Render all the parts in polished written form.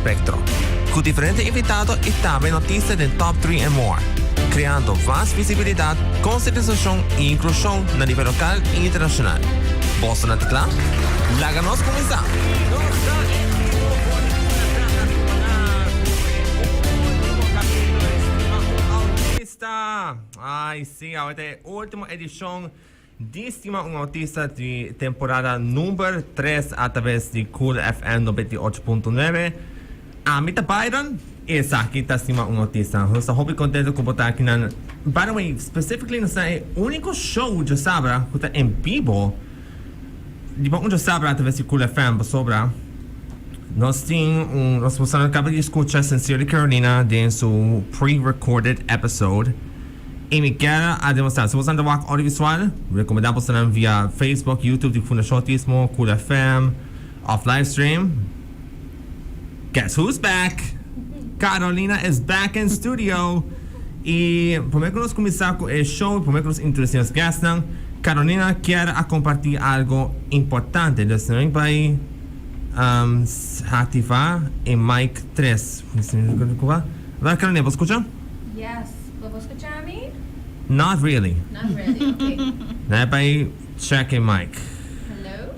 espectro. Cu diferente invitado y tambe noticia den top 3 and more. Creando mas visibilidad, concientisacion y inclusion na nivel local y internacional. Boso ta cla? Laga nos cuminsa! Nos ta en bibo for di Cool FM na Sumana cu e ultimo capitulo di Stima un Autista. Ay, si, awe ta e ultimo edicion di Stima un Autista di temporada number 3 a traves di Cool FM 98.9. Ami ta Byron, esaki ta Stima un Autista. Nos ta hopi contento cu bo ta aki nan. By the way, specifically nos ta e unico show djasabra cu ta en bibo di un djasabra a traves di Cool FM pasobra nos tin un, nos a caba di scucha Sincerely Carolina den su pre-recorded episode. Y mi kier a demostra, si bo ta wak audiovisual, recomenda bo via Facebook, YouTube di Fundacion Autismo, Cool FM, of livestream. Guess who's back? Carolina is back in studio. Y prome cu nos cuminsa cu e show, prome cu nos introduci nos guests, Carolina kier a comparti algo importante. Dus nos bay activa e mic 3. Bay, Carolina, bo scucha? Yes. Bo scucha mi? Not really. Not really, okay. Nos bay check e mic. Hello?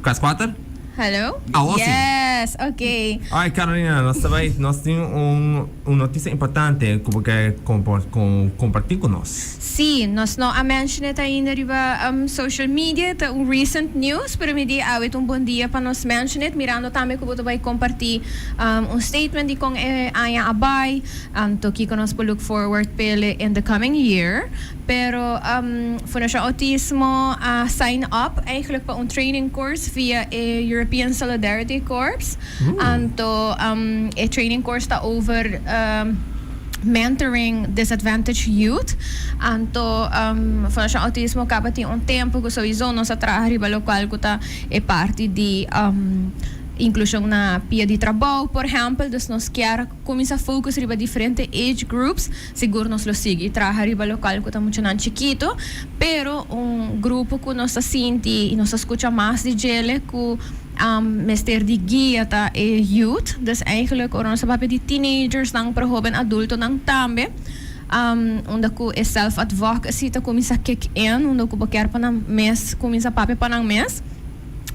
Cas 4? Hello? Ah, si. Yes, okay. Alright, Carolina, nos tin un noticia importante cu bo kier comparti cu nos. Si, nos no a mention it ainda riba social media, ta un recent news, pero mi di awe un bon dia pa nos mention it, mirando tambe cu bo bay comparti un statement di con e aña a bay, anto kico nos por look forward p'e in the coming year. Pero Fundacion Autismo a sign up eigenlijk pa un training course via e European Solidarity Corps. Anto e training course ta over mentoring disadvantaged youth. Anto Fundacion Autismo caba tin un tempo cu sowieso nos a traha riba locual cu ta e parti di inclusion na pia di trabou, por ehempel. Dus nos kier cuminsa focus riba diferente age groups. Sigur nos lo sigui traha riba locual cu ta muchanan chikito, pero un grupo cu nos ta sinti y nos ta scucha mas di djele cu mester di guia ta e youth. Dus eigenlijk ora nos ta papia di teenagers nan, pero hoben adultonan tambe, unda cu e self advocacy ta cuminsa kick in, unda cu bo kier pa nan mes cuminsa papia pa nan mes.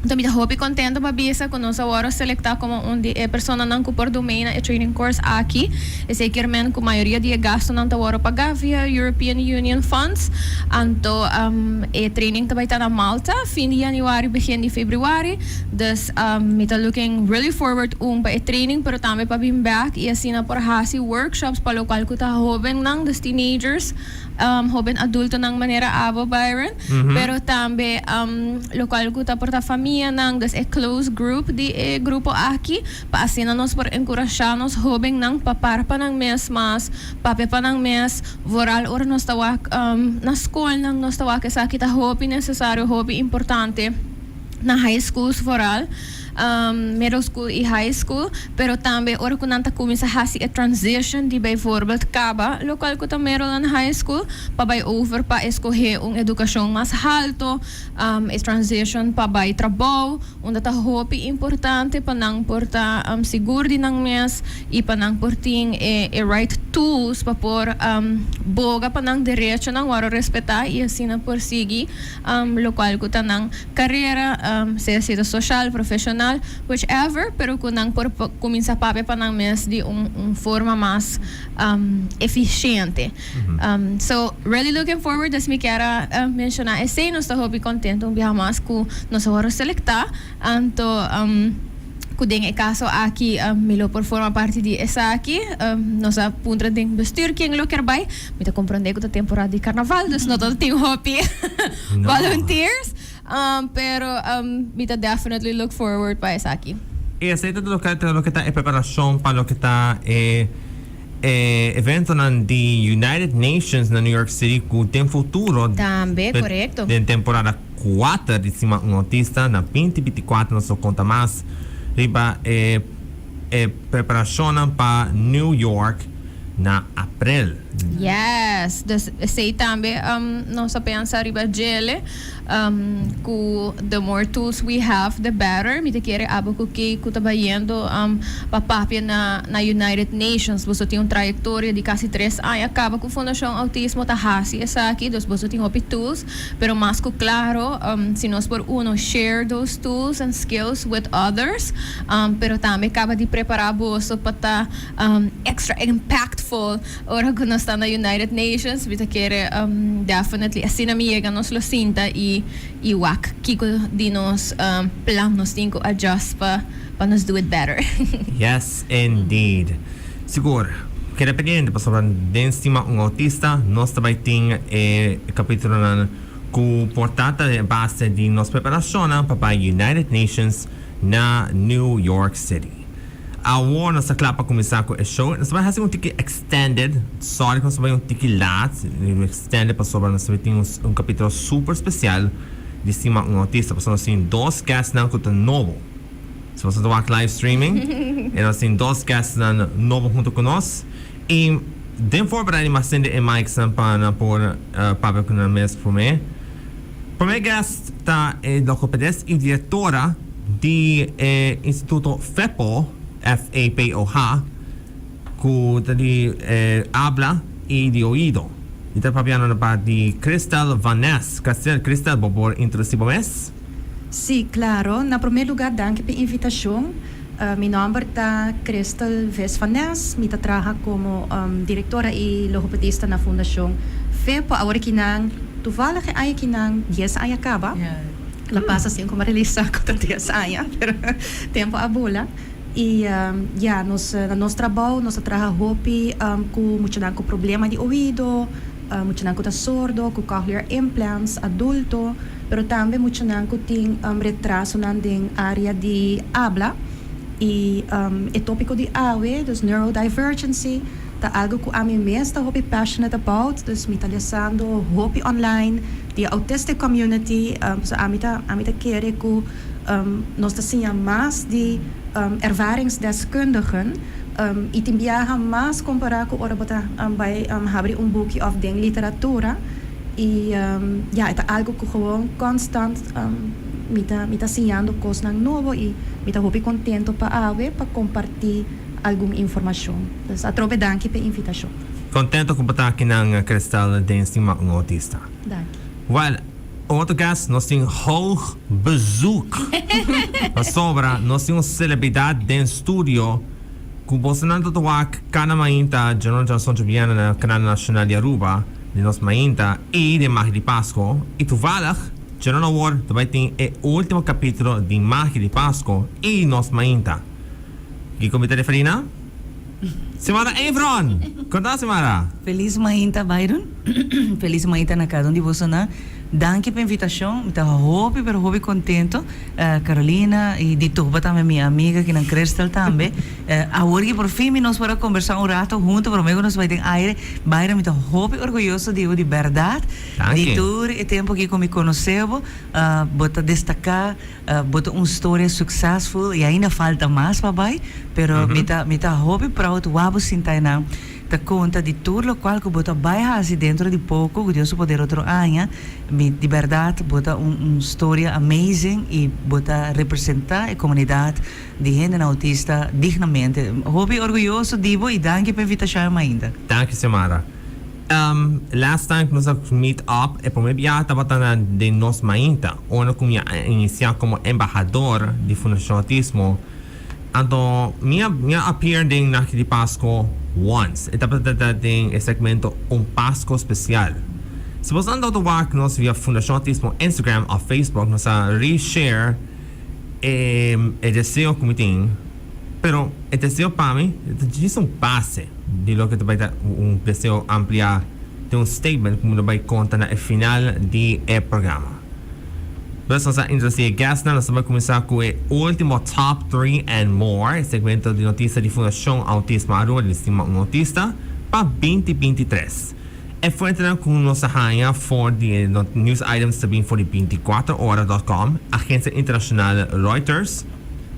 Anto mi ta hopi contento pa bisa cu nos a wordo selecta como un di e personanan cu por duna e training course aki. Esey kier men cu mayoria di e gastonan ta wordo paga via European Union funds. Anto e training ta bay ta na Malta fin di januari, begin di februari. Dus mi ta looking really forward un pa e training, pero tambe pa bin back y asina por haci workshops pa locual cu ta hobennan, dus teenagers, hoben adultonan manera abo, Byron, pero tambe locual cu ta por ta famianan, dus e close group di e grupo aki, pa asina nos por encurasha nos hobennan pa para pa nan mes mas, papia pa nan mes, vooral ora nos ta wak na scolnan, nos ta wak esaki ta hopi necesario, hopi importante na high schools vooral, middle school y high school, pero tambe ora cu nan ta cuminsa haci e transition di bijvoorbeeld caba locual cu ta middle and high school pa bay over pa escoge un educacion mas halto, e transition pa bay trabou, unda ta hopi importante pa nan por ta sigur di nan mes y pa nan por tin e right tools pa por boga pa nan derechonan worde respeta y asina por sigui locual cu ta nan carera, sea sido social, profesional, whichever, pero cu nan por cuminsa papia pa nan mes di un forma mas eficiente. So, really looking forward, dus mi kier a menciona esey, nos ta hopi contento un biaha mas cu nos a wordo selecta, anto cu den e caso aki mi lo por forma parti di esaki. Nos a puntra den bestuur ken lo kier bay, mi ta comprende cu ta temporada di carnaval, dus no ta tin hopi volunteers, pero mi ta definitely look forward pa esaki. Y esey ta loke ta e preparacion pa loke ta e eventonan di United Nations na New York City cu den futuro. Tambe, corecto. Den temporada 4 di Stima un Autista na 2024 nos lo conta mas riba e preparacionnan pa New York. Na aprel. Yes, dus esey tambe nos a pensa riba djele cu the more tools we have the better. Mi ta kere abo cu key cu ta bayendo pa papia na na United Nations. Boso tin un trayectoria di casi tres aña caba cu Fundacion Autismo ta haci esaki, dus boso tin hopi tools, pero mas cu claro si nos por uno share those tools and skills with others, pero tambe caba di prepara boso pa ta extra impactful ora cu nos ta na United Nations. Mi ta kere definitely asina mi yega nos lo sinta y y wak kico di nos plan nos tin cu adjust pa pa nos do it better. Yes indeed. Sigur, keda pendiente pasobra den Stima un Autista nos ta bay tin e capitulonan cu por ta ta e base di nos preparacionnan pa bay United Nations na New York City. Awor nos ta kla pa kuminsá ku e show. Nos ta bai hasi un tiki extended. Sorry ku nos ta bai un tiki laat. Extended pasobra nos ta bai tin un kapitulo super spesial di Stima un Autista. Pasobra nos tin dos guestnan ku ta nobo. Si boso ta wak live streaming, e nos tin dos guestnan nobo hunto ku nos. I den voorbereiding mas tende e micsnan pa nan por papia ku nan mes promé. Promé guest ta e logopedist i direktora di e instituto FEPOH, F-E-P-O-H, ku ta di abla i di oido. Mi ta papiando na part di Christel Van Nes. Christel, bo por introdusi bo mes? Sí, klaro. Na promé lugá danki p'e invitashon. Mi nòmber ta Christel Ves Van Nes. Mi ta traha komo direktora i logopedista na Fundashon FEPOH. Awor kinan, toevallig e aña kinan dies aña kaba. La pasa sin ku mi a realisa ku ta dies aña, pero tempu a bula. I ya, nos na nos trabou nos ta traha hopi ku muchanan ku problema di oido, muchanan ku ta sordo, ku cochlear implants, adulto, pero tambe muchanan ku tin retrasonan den área di abla. I e tópiko di awe, dus neurodivergency, ta algu ku ami mes ta hopi passionate about, dus mi ta lesando hopi online di e autistic community, pasobra ami ta ami ta kere ku nos ta siña mas di ervaringsdeskundigen i tin biaha mas kompará ku ora bo ta bai habri un buki òf den literatura. I ya, e ta algu ku gewoon konstant mi ta mi ta siñando kosnan nobo i mi ta hopi kontento pa awe pa kompartí algun informashon. Dus atrobe danki p'e invitashon. Kontento ku bo ta aki nan Cristal den Stima un Autista. Danki. Wèl, un otro guest nos tin hoog bezoek. Pasobra nos tin un selebridat den studio ku bosonan ta wak kada mainta djanon djansoncho biena na Kanal Nashonal di Aruba. Di nos mainta y den Magia di Pasco y toevallig djanon awor ta bay tin e ultimo capitulo di Magia di Pasco y nos mainta. Kico mi ta referi na? Simara Evron! Con ta Simara? Feliz mainta Byron. Feliz mainta na cada un di bosonan. Danki pa invitacion. Mi ta hopi pero hopi contento. Carolina y di Tuba tambe mi amiga kinan Crystal tambe. Awor ki por fin mi nos por a conversa un rato hunto prome cu nos bay den aire. Byron mi ta hopi orguyoso di bo di berdad. Danki. Di tur e tempo ki cu mi conoce bo, bo ta destaca, bo ta un storia succesful y ainda falta mas pa bay, pero mi ta mi ta hopi proud wou bo sinta einan ta conta di tur locual cu bo ta bay haci dentro di poco cu Dios su poder otro aña. Mi di berdad bo ta un un storia amazing y bo ta representa e comunidad di hendenan autista dignamente. Hopi orguyoso di bo y danki pa invitacion ainda. Danki Xiomara. Last time cu nos a meet up e prome biaha tabata na den nos mainta ora cu mi a inicia como embahador di Fundacion Autismo anto mi a mi a appear den Nachi di Pasco once e tabata den e segmento Un Pasco Special. Si boso a anda wak nos via Fundacion Autismo Instagram of Facebook nos a reshare E e deseo ku mi tin, pero e deseo pa mi ta djis un base di loke ta bai ta un deseo amplia den un statement ku mi lo bai konta na e final di e programa. Pues nos a introdusi e guestnan, nos ta bai kuminsá ku e ultimo Top Three and More, e segmento di notisia di Fundashon Autismo Aruba di Stima un Autista pa binti 23. E fuentenan ku nos a haña for di e news items ta bin for di 24ora dot com, agensia internashonal Reuters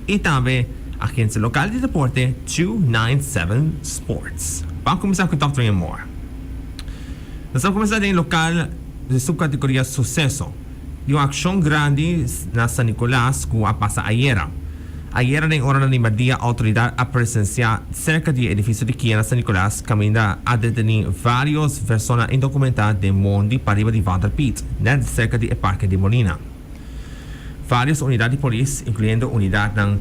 i tambe Agencia local di deporte 297 Sports. Ban cuminsa cu Top 3 and More. Nos ta cuminsa den local di subcategoria Suceso di un accion grandi na San Nicolas cu a pasa ayera. Ayera den oranan di merdia autoridad a presencia cerca di e edificio di Kia na San Nicolas caminda a deteni varios persona indocumenta den mondi pariba di Vader Piet, net cerca di e parke di Molina. Varios unidad di polis, incluyendo unidadnan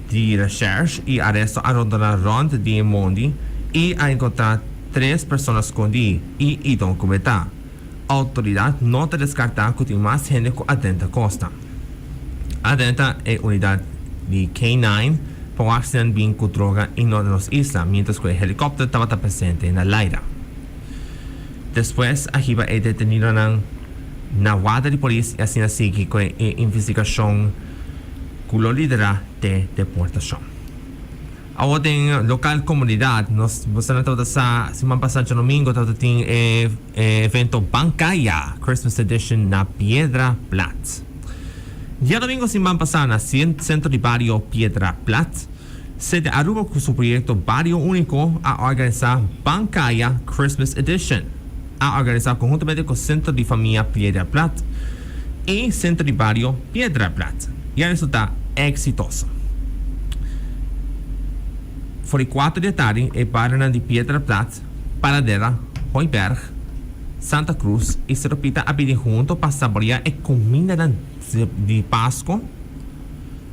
di recherche y aresto a rondona rond di e mondi y a encontra tres persona scondi y indocumenta. Autoridad no ta descarta cu tin mas hende cu a drenta costa. A drenta e unidad di K-nine pa wak si nan bin cu droga y no na nos isla, mientras cu e helicopter tabata presente na laira. Despues a hiba e detenidonan na warda di polis y asina sigui cu e investigacion cu lo lidera te deportacion. Awor den local comunidad nos bosonan tabata sa siman pasa djadomingo tabata tin e evento Bancaya Christmas Edition na Piedra Plat. Diadomingo siman pasa na Centro di Bario Piedra Plat, Sede Aruba cu su proyecto Bario Unico a organisa Bancaya Christmas Edition. A organisa conhuntamente cu Centro di Famia Piedra Plat y Centro di Bario Piedra Plat y a resulta exitoso. For di cuatro di atardi e barionan di Piedra Plat, Paradera, Hooiberg, Santa Cruz y Cerro Pita a bini hunto pa saborea e cumindanan di Pasco.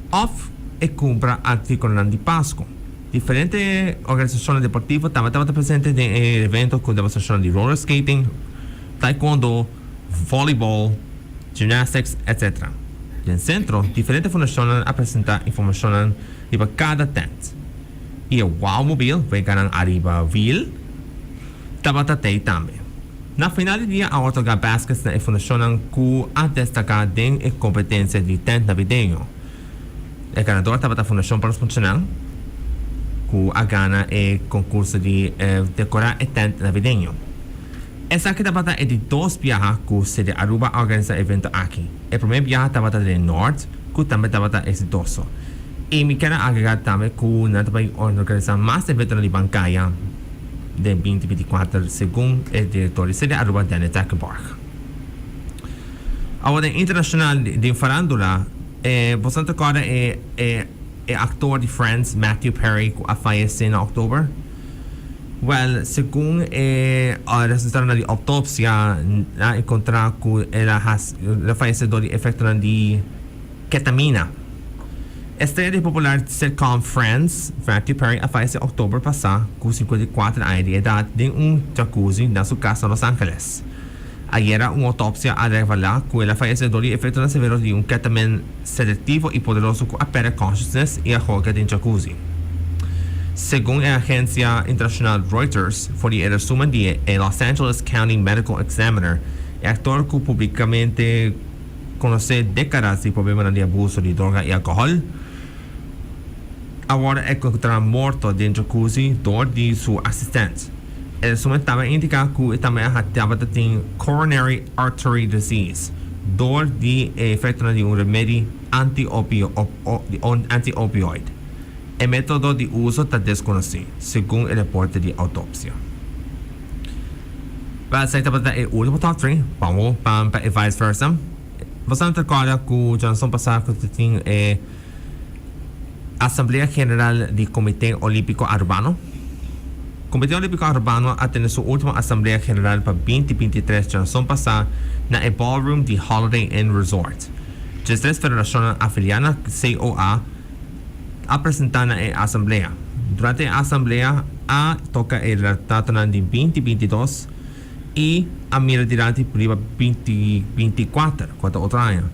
Òf e kumpra artíkulonan di Pasku. Diferente organisashonnan deportivo tambe tabata presente den e evento ku demostrashonnan di roller skating, taekwondo, volleyball, gymnastics, etc. Den sentro, diferente fundashonnan a presentá informashonnan riba kada tènt. I e Wowmobile, weganan ariba wiel, tabata tei tambe. Na final di dia a otorgá baskets na e fundashonnan ku a destaká den e kompetensia di tent navideño. E ganador tabata Fundashon pa los Muchanan ku a gana e konkurso di dekorá e tent navideño. Esaki tabata e di dos biaha ku Cede Aruba a organisá e evento aki. E promé biaha tabata den Noord ku tambe tabata eksitoso. I mi kier a agregá tambe ku nan ta bai organisá mas eventonan di bankaya. Den 2024, segun e director di Cede Aruba, Danny Takkenborg. Awor den internacional den farandula, e boso ta corda e e e actor di Friends, Matthew Perry, cu a fayece na october? Well, segun e resultadonan di autopsia, nan a encontra cu el a haci el a fayece door di efectonan di Ketamina. Estrella di popular sitcom Friends, Matthew Perry a fayesé òktober pasá ku 54 aña di edat den un jacuzzi na su kas na Los Angeles. Ayera un outopsia a revelá ku el a fayesé dor di efektonan severo di un ketamine sedativo i poderoso ku a pèrdè consciousness i a hoga den jacuzzi. Segun e agensia internashonal Reuters, for di e resumen di e Los Angeles County Medical Examiner, e aktor ku publikamente Konosé dékadas di problemanan di abuso di droga i alkohòl, a wòrdu enkontrá morto den jacuzzi dor di su asistènt. E resumen tambe a indiká ku e tambe a tabata tin coronary artery disease dor di e efektonan di un remedi anti-opioid. E método di uso ta deskonosí, segun e reporte di outopsia. Wel, esei tabata e ultimo top three. Ban ban pa e vice versa. Boso ta recorda cu djanston pasa cu ta tin e Asamblea General di Comite Olimpico Arubano. Comite Olimpico Arubano a tene su ultimo Asamblea General pa 2023 djanston pasa na e ballroom di Holiday Inn Resort. 13 federacionnan afilia na COA a presentá na e asamblea. Durante e asamblea a toka e relatonan di 2022 i a mira dilanti riba 2024, ku ta otro aña.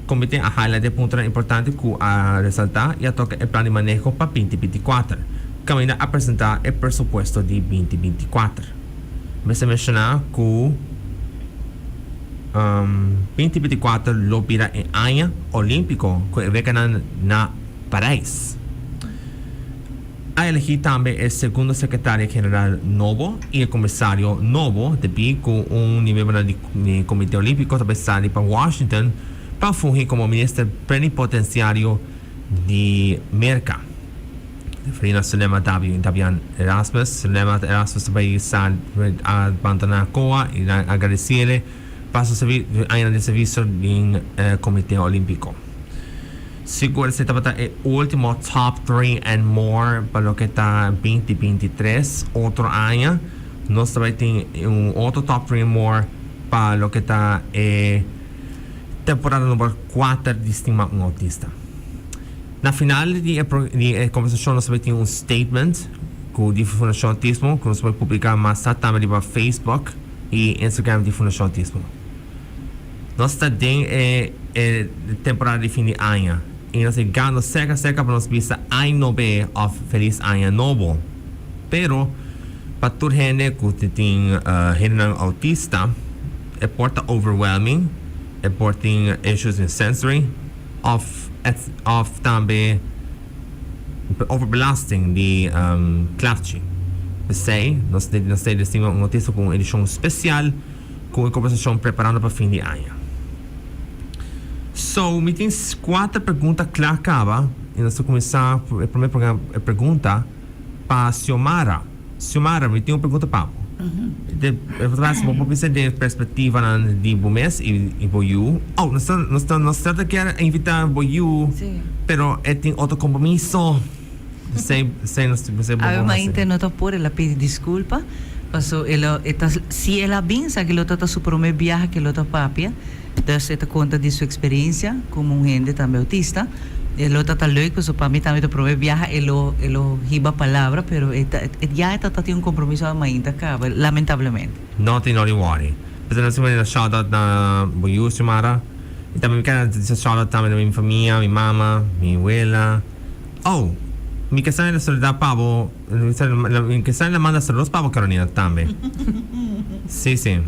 Komité a highlight e puntonan importante ku a resaltá i a toka e plan di maneho pa 2024, kaminda a presentá e presupuesto di 2024. Mester menshoná ku 2024 lo bira e aña olímpiko ku e weganan na Parijs. A elegí tambe e segundo sekretario general nobo i e komisario nobo debí ku un di miembronan di Komité Olímpiko ta bai sali pa Washington pa fungi komo minister plenipotensiario di Merka. Referí na Sulema Dabian Erasmus. Sulema Erasmus ta bai sa a bandoná COA i nan a agradesiele pa su añanan di servisio den Komité Olímpiko. Sigur esei tabata e último Top Three and More pa loke ta binti 23. Otro aña nos ta bai tin un otro Top Three and More pa loke ta e temporada number kuater di Stima un Autista. Na final di e di e kombersashon nos ta bai tin un statement ku di Fundashon Autismo ku nos ta bai publiká mas tarde tambe riba Facebook i Instagram di Fundashon Autismo. Nos ta den e e temporada di fin di aña i nos ta yegando serka serka pa nos bisa Aña Nobe òf Felis Aña Nobo. Pero pa tur hende ku tin hendenan autista e por ta overwhelming, e por tin issues in sensory òf òf tambe overbelasting di klapchi. P'esei nos nos ta destina un autista ku un edishon spesial. Ku e kombersashon preparando pa fin di aña. So, mi tin kuater pregunta kla kaba i nos ta kuminsá e promé pregunta pa Xiomara. Xiomara, mi tin un pregunta pa bo. E ta bo por bisa den perspektivanan di bo mes i bo yu. Oh, nos ta nos ta nos ta kier invitá bo yu, pero e tin otro kompromiso. Esei esei nos esei bo Awe por hasi. mainta no ta por el a pidi disculpa paso el a e ta si el a bin sa ke lo ta ta su prome biaha ke lo ta papia dus e ta konta di su experiencia komo un hende tambe autista e lo ta ta leuk paso pa mi tambe ta prome biaha e lo e lo hiba palabra pero e ta e ya e ta ta tin un compromiso awe mainta kaba lamentablemente. No tin no di worry. P'esei nos tin manda shout out na bo yu Xiomara y tambe mi kier a shout out tambe na mi famia mi mama mi wela. Oh, mi ke sa na saludá pa bo, mi ke sa na manda saludos pa bo Carolina tambe. Si, si.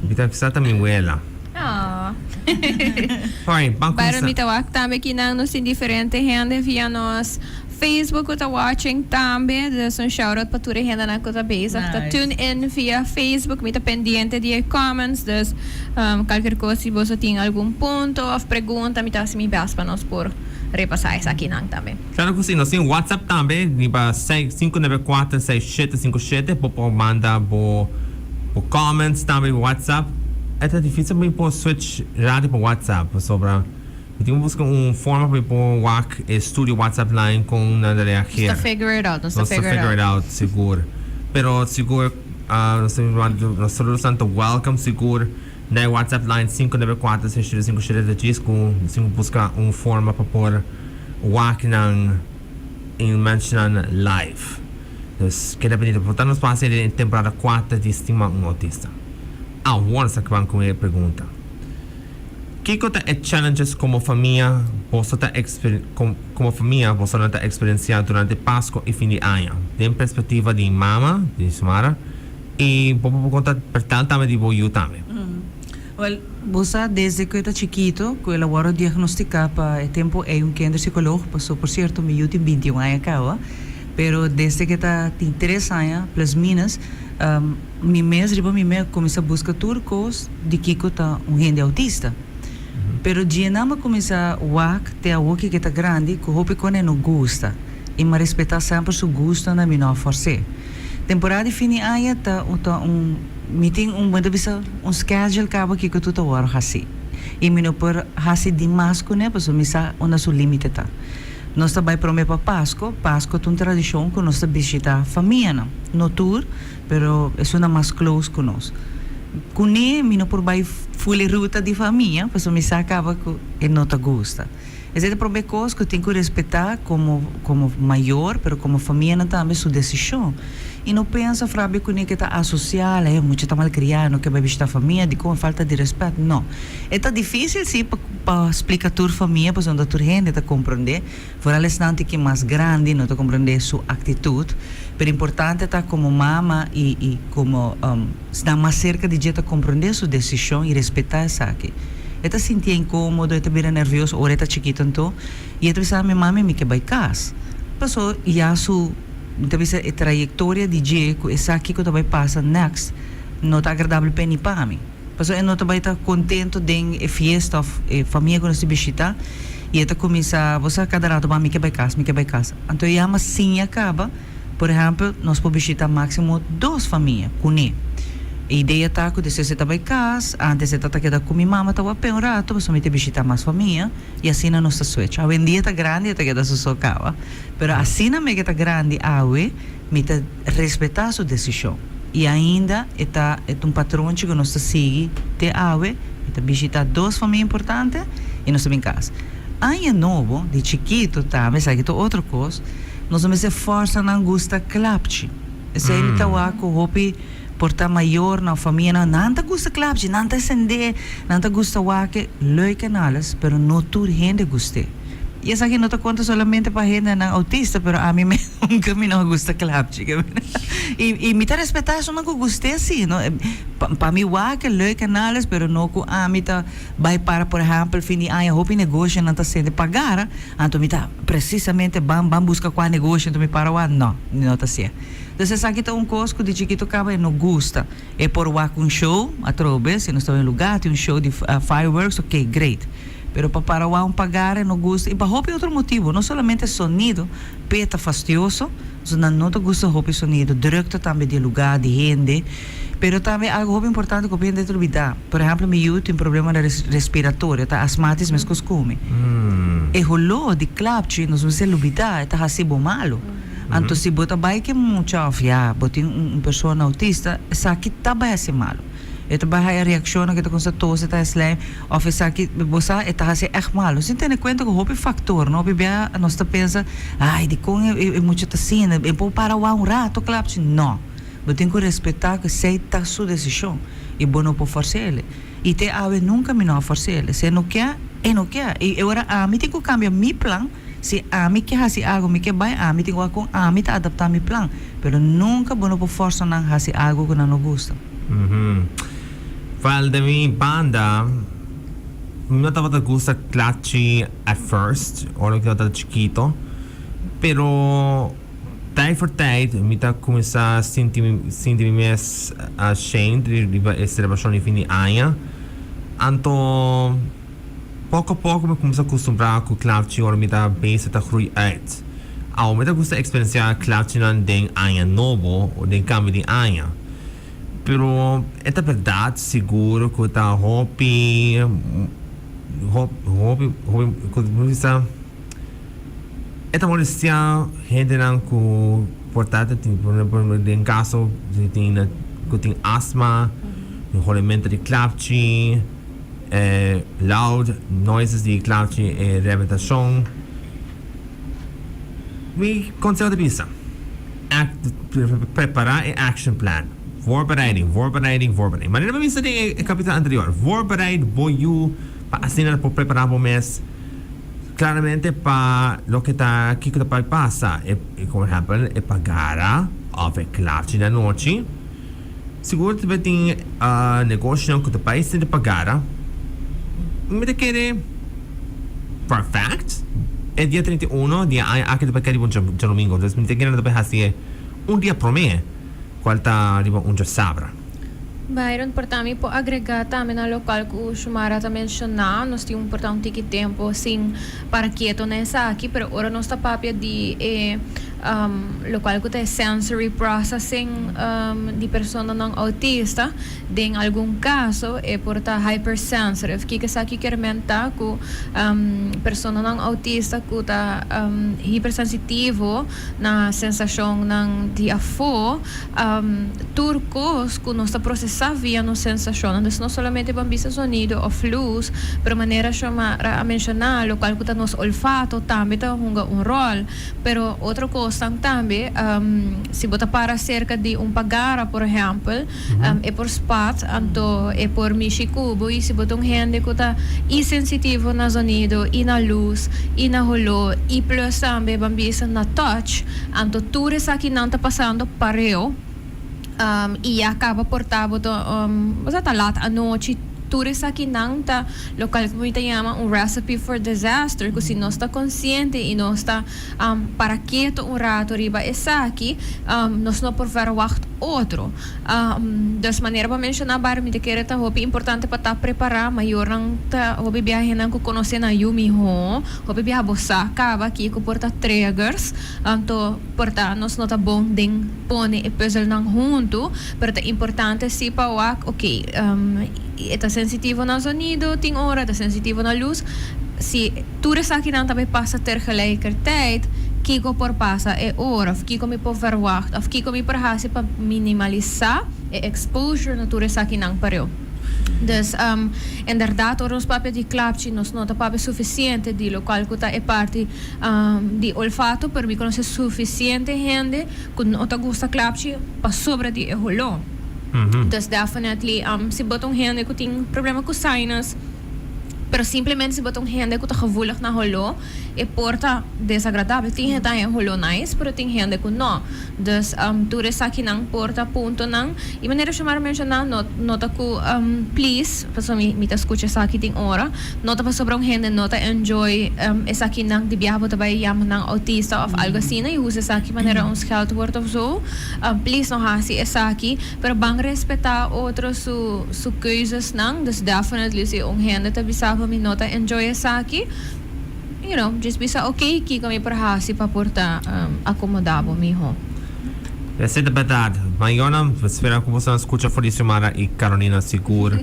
Mi ta sa ta mi wela. Oh. Alright, ban Pero kuminsá. mi ta wak tambe kinan nos tin diferente hende via nos Facebook ku ta watching tambe. Dus un shout out pa tur e hendenan ku ta bezig ta Nice. tune in via Facebook. Mi ta pendiente di e comments, dus kalker kos si boso tin algun punto of pregunta mi ta hasi mi best pa nos por Repasá esakinan tambe. Claro cu si, nos tin WhatsApp tambe riba 5946757 bo por manda bo bo comments tambe riba WhatsApp. E ta dificil pa mi por switch radio pa WhatsApp pasobra mi tin cu busca un forma pa mi por wak e studio WhatsApp line con nan ta reageer. Nos ta figure it out, nos ta Nos ta figure it out sigur. Pero sigur nos ta nos saludos ta welcome sigur. Na e WhatsApp line 594 6757 ta djis ku sin ku buska un forma pa por wak nan i mentionan live. Dus keda pendiente. Por tanto nos por hasi den e temporada 4 di Stima un Autista. Awor nos ta kaban ku e pregunta. Kiko ta e challenges komo famia boso ta komo famia bosonan ta eksperensiá durante Pasko i fin di aña? Den perspektiva di mama, di Xiomara, I bo por conta pertal tambe di bo yu tambe. Wel, bo sa desde cu e ta chikito cu el a wordo diagnostica pa e tempo ey un kinderpsicoloog, paso por cierto mi yu tin 21 aña caba, pero desde cu e ta tin tres aña plus minus, mi mes riba mi mes a cuminsa busca tur cos di kico ta un hende autista. Pero djina mi a cuminsa wak te awoki cu e ta grandi cu hopi con e no gusta y mi a respeta semper su gustonan mi no a forse. Temporada di fin di aña ta ta un mi tin un bo ta bisa un schedule caba kico tur ta worde haci y mi no por haci dimas cune pasobra mi sa unda su limite ta. Nos ta bay prome pa Pasco, Pasco ta un tradicion cu nos ta bishita famianan, no tur pero esunnan mas close cu nos. Cune mi no por bay full e ruta di famia pasobra mi sa caba cu e no ta gusta. Esei ta promé kos ku tin ku respetá komo komo mayor pero komo famianan tambe su desishon. I no pensa frabia kuné ke ta asosial, e mucha ta malkriá, no ke bai bishitá famia, dikon falta di rèspèt. No. E ta difísil sí pa pa splika tur famia pasobra no ta tur hende ta komprondé, foral esnan tin ke mas grandi no ta komprondé su aktitut. Pero importante ta komo mama i i komo Esnan mas serka di dje ta komprondé su desishon i respetá esaki. E ta sintié inkómodo, e ta bira nervioso ora e ta chikitu anto, i e ta bisa, Mi mami, mi ke bai kas. Pasó ya su, mi ta bisa, e trayektoria di dje ku e sa kiko ta bai pasa next no ta agradabel p'e ni pa mi. Pasó e no ta bai ta kontentu den e fiesta òf e famia ku nos ta bishitá. I e ta kuminsá, bo sa, kada rato, Mi ke bai kas, mi ke bai kas. Anto e yama siña kaba, por ehèmpel, nos por bishitá máksimo dos famia kuné. E idea ta ku despues e ta bai kas, ántes e ta ta keda ku mi mama ta wak p'e un rato, pasobra mi ta bishitá mas famia, i asina nos ta switch. Awendia ta grandi e ta keda su so kaba, pero asina mi ke ta grandi awe, mi ta respetá su desishon. I ainda e ta e ta un patronchi ku nos ta sigui te awe, mi ta bishitá dos famia importante i nos ta bin kas. Aña nobo di chikitu tambe, esaki ta otro kos, nos no mester fòrsa nan gusta klapchi. Esei mi ta wak ku hopi por ta mayornan òf famianan, nan ta gusta klapchi, nan ta sendé, nan ta gusta wak e, leuk en alles, pero no tur hende gust'é. I esaki no ta konta solamente pa hendenan outista, pero ami mes nunka mi no a gusta klapchi. I i mi ta respetá esunnan ku gust'é sí, no. Pa pa mi wak e leuk en alles, pero no ku ami ta bai para, por ehèmpel, fin di aña hopi negoshonan ta sende pa gara, anto mi ta presisamente ban ban buska kua negosho anto mi para wak, no, mi no ta hasié. Entonces esaki ta un kos ku di chikito kaba e no gusta. E por wak un show atrobe, si nos ta bai un lugá tin un show di fireworks, ok, great. Pero pa para wak un pagara e no gusta i pa hopi otro motibu, no solamente sonido, p'e ta fastioso, pasobra nan no ta gusta hopi sonido, drukte tambe di e lugá, di hende, pero tambe algu hopi importante ku hopi hende ta olbidá, por ehèmpel mi yu tin problema respiratorio, ta asmatis meskos ku mi, e holó di klapchi nos mester lubidá, e ta hasi bo malu, anto si bo ta bai ku e mucha òf ya bo tin un persona outista, esaki ta bai hasi malu. E ta bai haya reakshonnan ku e ta kuminsá tosi, ta haya slijm, òf esaki, bo sa, e ta hasi ègt malu. Sin tene kuenta ku hopi faktor, no? Hopi bia nos ta pensa, ai, dikon e mucha ta asina? E por para wak un rato klapchi? No. Bo tin ku respetá ku esei ta su desishon i bo no por fòrs'el. I te awe nunka mi no a fòrs'el. Si e no ke, e no ke. I e ora ami tin ku kambia mi plan. Si ami ke hasi algu, mi ke bai, ami tin ku wak kon ami ta adaptá mi plan. Pero nunka bo no por fòrsa nan hasi algu ku nan no gusta. Wel, den mi banda, mi no tabata gusta klachi at first, ora ku tabata chikito. Pero tijd voor tijd mi ta kuminsá sinti mi sinti mi mes ashamed riba e selebrashon di fin di aña. Anto. Poko poko mi kumsa kustumbrá ku klapchi ora mi ta bezig ta groei uit. Awo mi ta gusta eksperensiá klapchinan den aña nobo o den kambio di aña. Pero e ta bèrdat sigur ku ta hopi hopi hopi ku bisa e ta molestiá hendenan ku por ta tin den kaso ku tin asma, holemento di klapchi. E loud noises di klapchi e rebentacion. Mi conseho ta bisa, act, prepara e action plan. Voorbereiding, voorbereiding, voorbereiding. Manera mi a bisa den e capitulo anterior, voorbereid bo yu pa asina por prepara bo mes claramente pa loke ta kico ta por pasa. E, por ehempel, e pagara of e klapchi di anochi. Sigur ta tin negoshonan ku ta bai sinti pagara. Mi ta kere for a fact e dia 31 di e aña aki ta bai kai riba un djadomingo. Entonces mi ta kere nan ta bai hasi e un dia prome kual ta riba un djasabra. Byron, por ta mi por agrega tambe na locual cu Shumara ta menciona, nos tin un por ta un tiki tempo sin para keto na esaki, pero ora nos ta papia di e Locual cu ta e sensory processing di personanan autista, den algun caso e por ta hypersensitive. Kico esaki kier men ta cu personanan autista cu ta hypersensitivo na sensacionnan di afo, tur cos cu nos ta procesa via nos sensacionnan, dus no solamente ban bisa zonido of luz, pero manera Xiomara a menciona, locual cu ta nos olfato tambe ta hunga un rol. Pero otro cosnan tambe, si bo ta para cerca di un pagara por ehempel, e por spat, anto e por mishi cu bo, y si bo ta un hende cu ta y sensitivo na zonido, y na luz, y na holó, y plus tambe ban bisa na touch, anto tur esakinan ta pasando pareu, y ya caba por ta bo ta, bo sa ta laat anochi. Tur esakinan ta loke mi ta yama un recipe for disaster, ku si nos ta konsiente i nos ta para ketu un ratu riba esaki, nos no por verwacht otro. Dus manera bo a menshoná, Barry, mi ta kere ta hopi importante pa ta prepará. Mayornan ta hopi biaha hendenan ku konosé nan yu mihó. Hopi biaha bo sa kaba kiko por ta triggers. Anto por ta nos no ta bon den pone e pùzelnan huntu, pero ta importante si pa wak, ok, e ta sensitivo na zonido tin ora, e ta sensitivo na lus. Si tur esakinan ta bay pasa tergelijkertijd, kiko por pasa e ora of kiko mi por verwacht of kiko mi por hasi pa minimalisa e exposure na tur esakinan pareu. Dus, inderdaad ora nos papia di klapchi nos no ta papia suficiente di locual cu ta e parti di olfato, pero mi conoce suficiente hende cu no ta gusta klapchi pasobra di e holó. Dus definitely si bo ta un hende cu tin problema cu sinus, pero simplemente si bo ta un hende cu ta gevoelig na holó, e por ta desagradabel. Tin hende ta haña holó nice, pero tin hende cu no. Dus tur esakinan por ta puntonan. Y manera Xiomara menciona, no no ta cu please, pasobra mi mi ta scucha esaki tin ora, no ta pasobra un hende no ta enjoy esakinan di biaha bo ta bay yama nan autista of algo asina y usa esaki manera un scheldwoord of zo. Please no haci esaki, pero ban respeta otro su su keuzesnan. Dus definitely si un hende ta bisa bo mi no ta enjoy esaki, just bisa ok, kiko mi por hasi pa por ta acomoda bo miho? Esei ta berdad. Mayornan, mi spera cu boso a scucha for di Xiomara y Carolina sigur.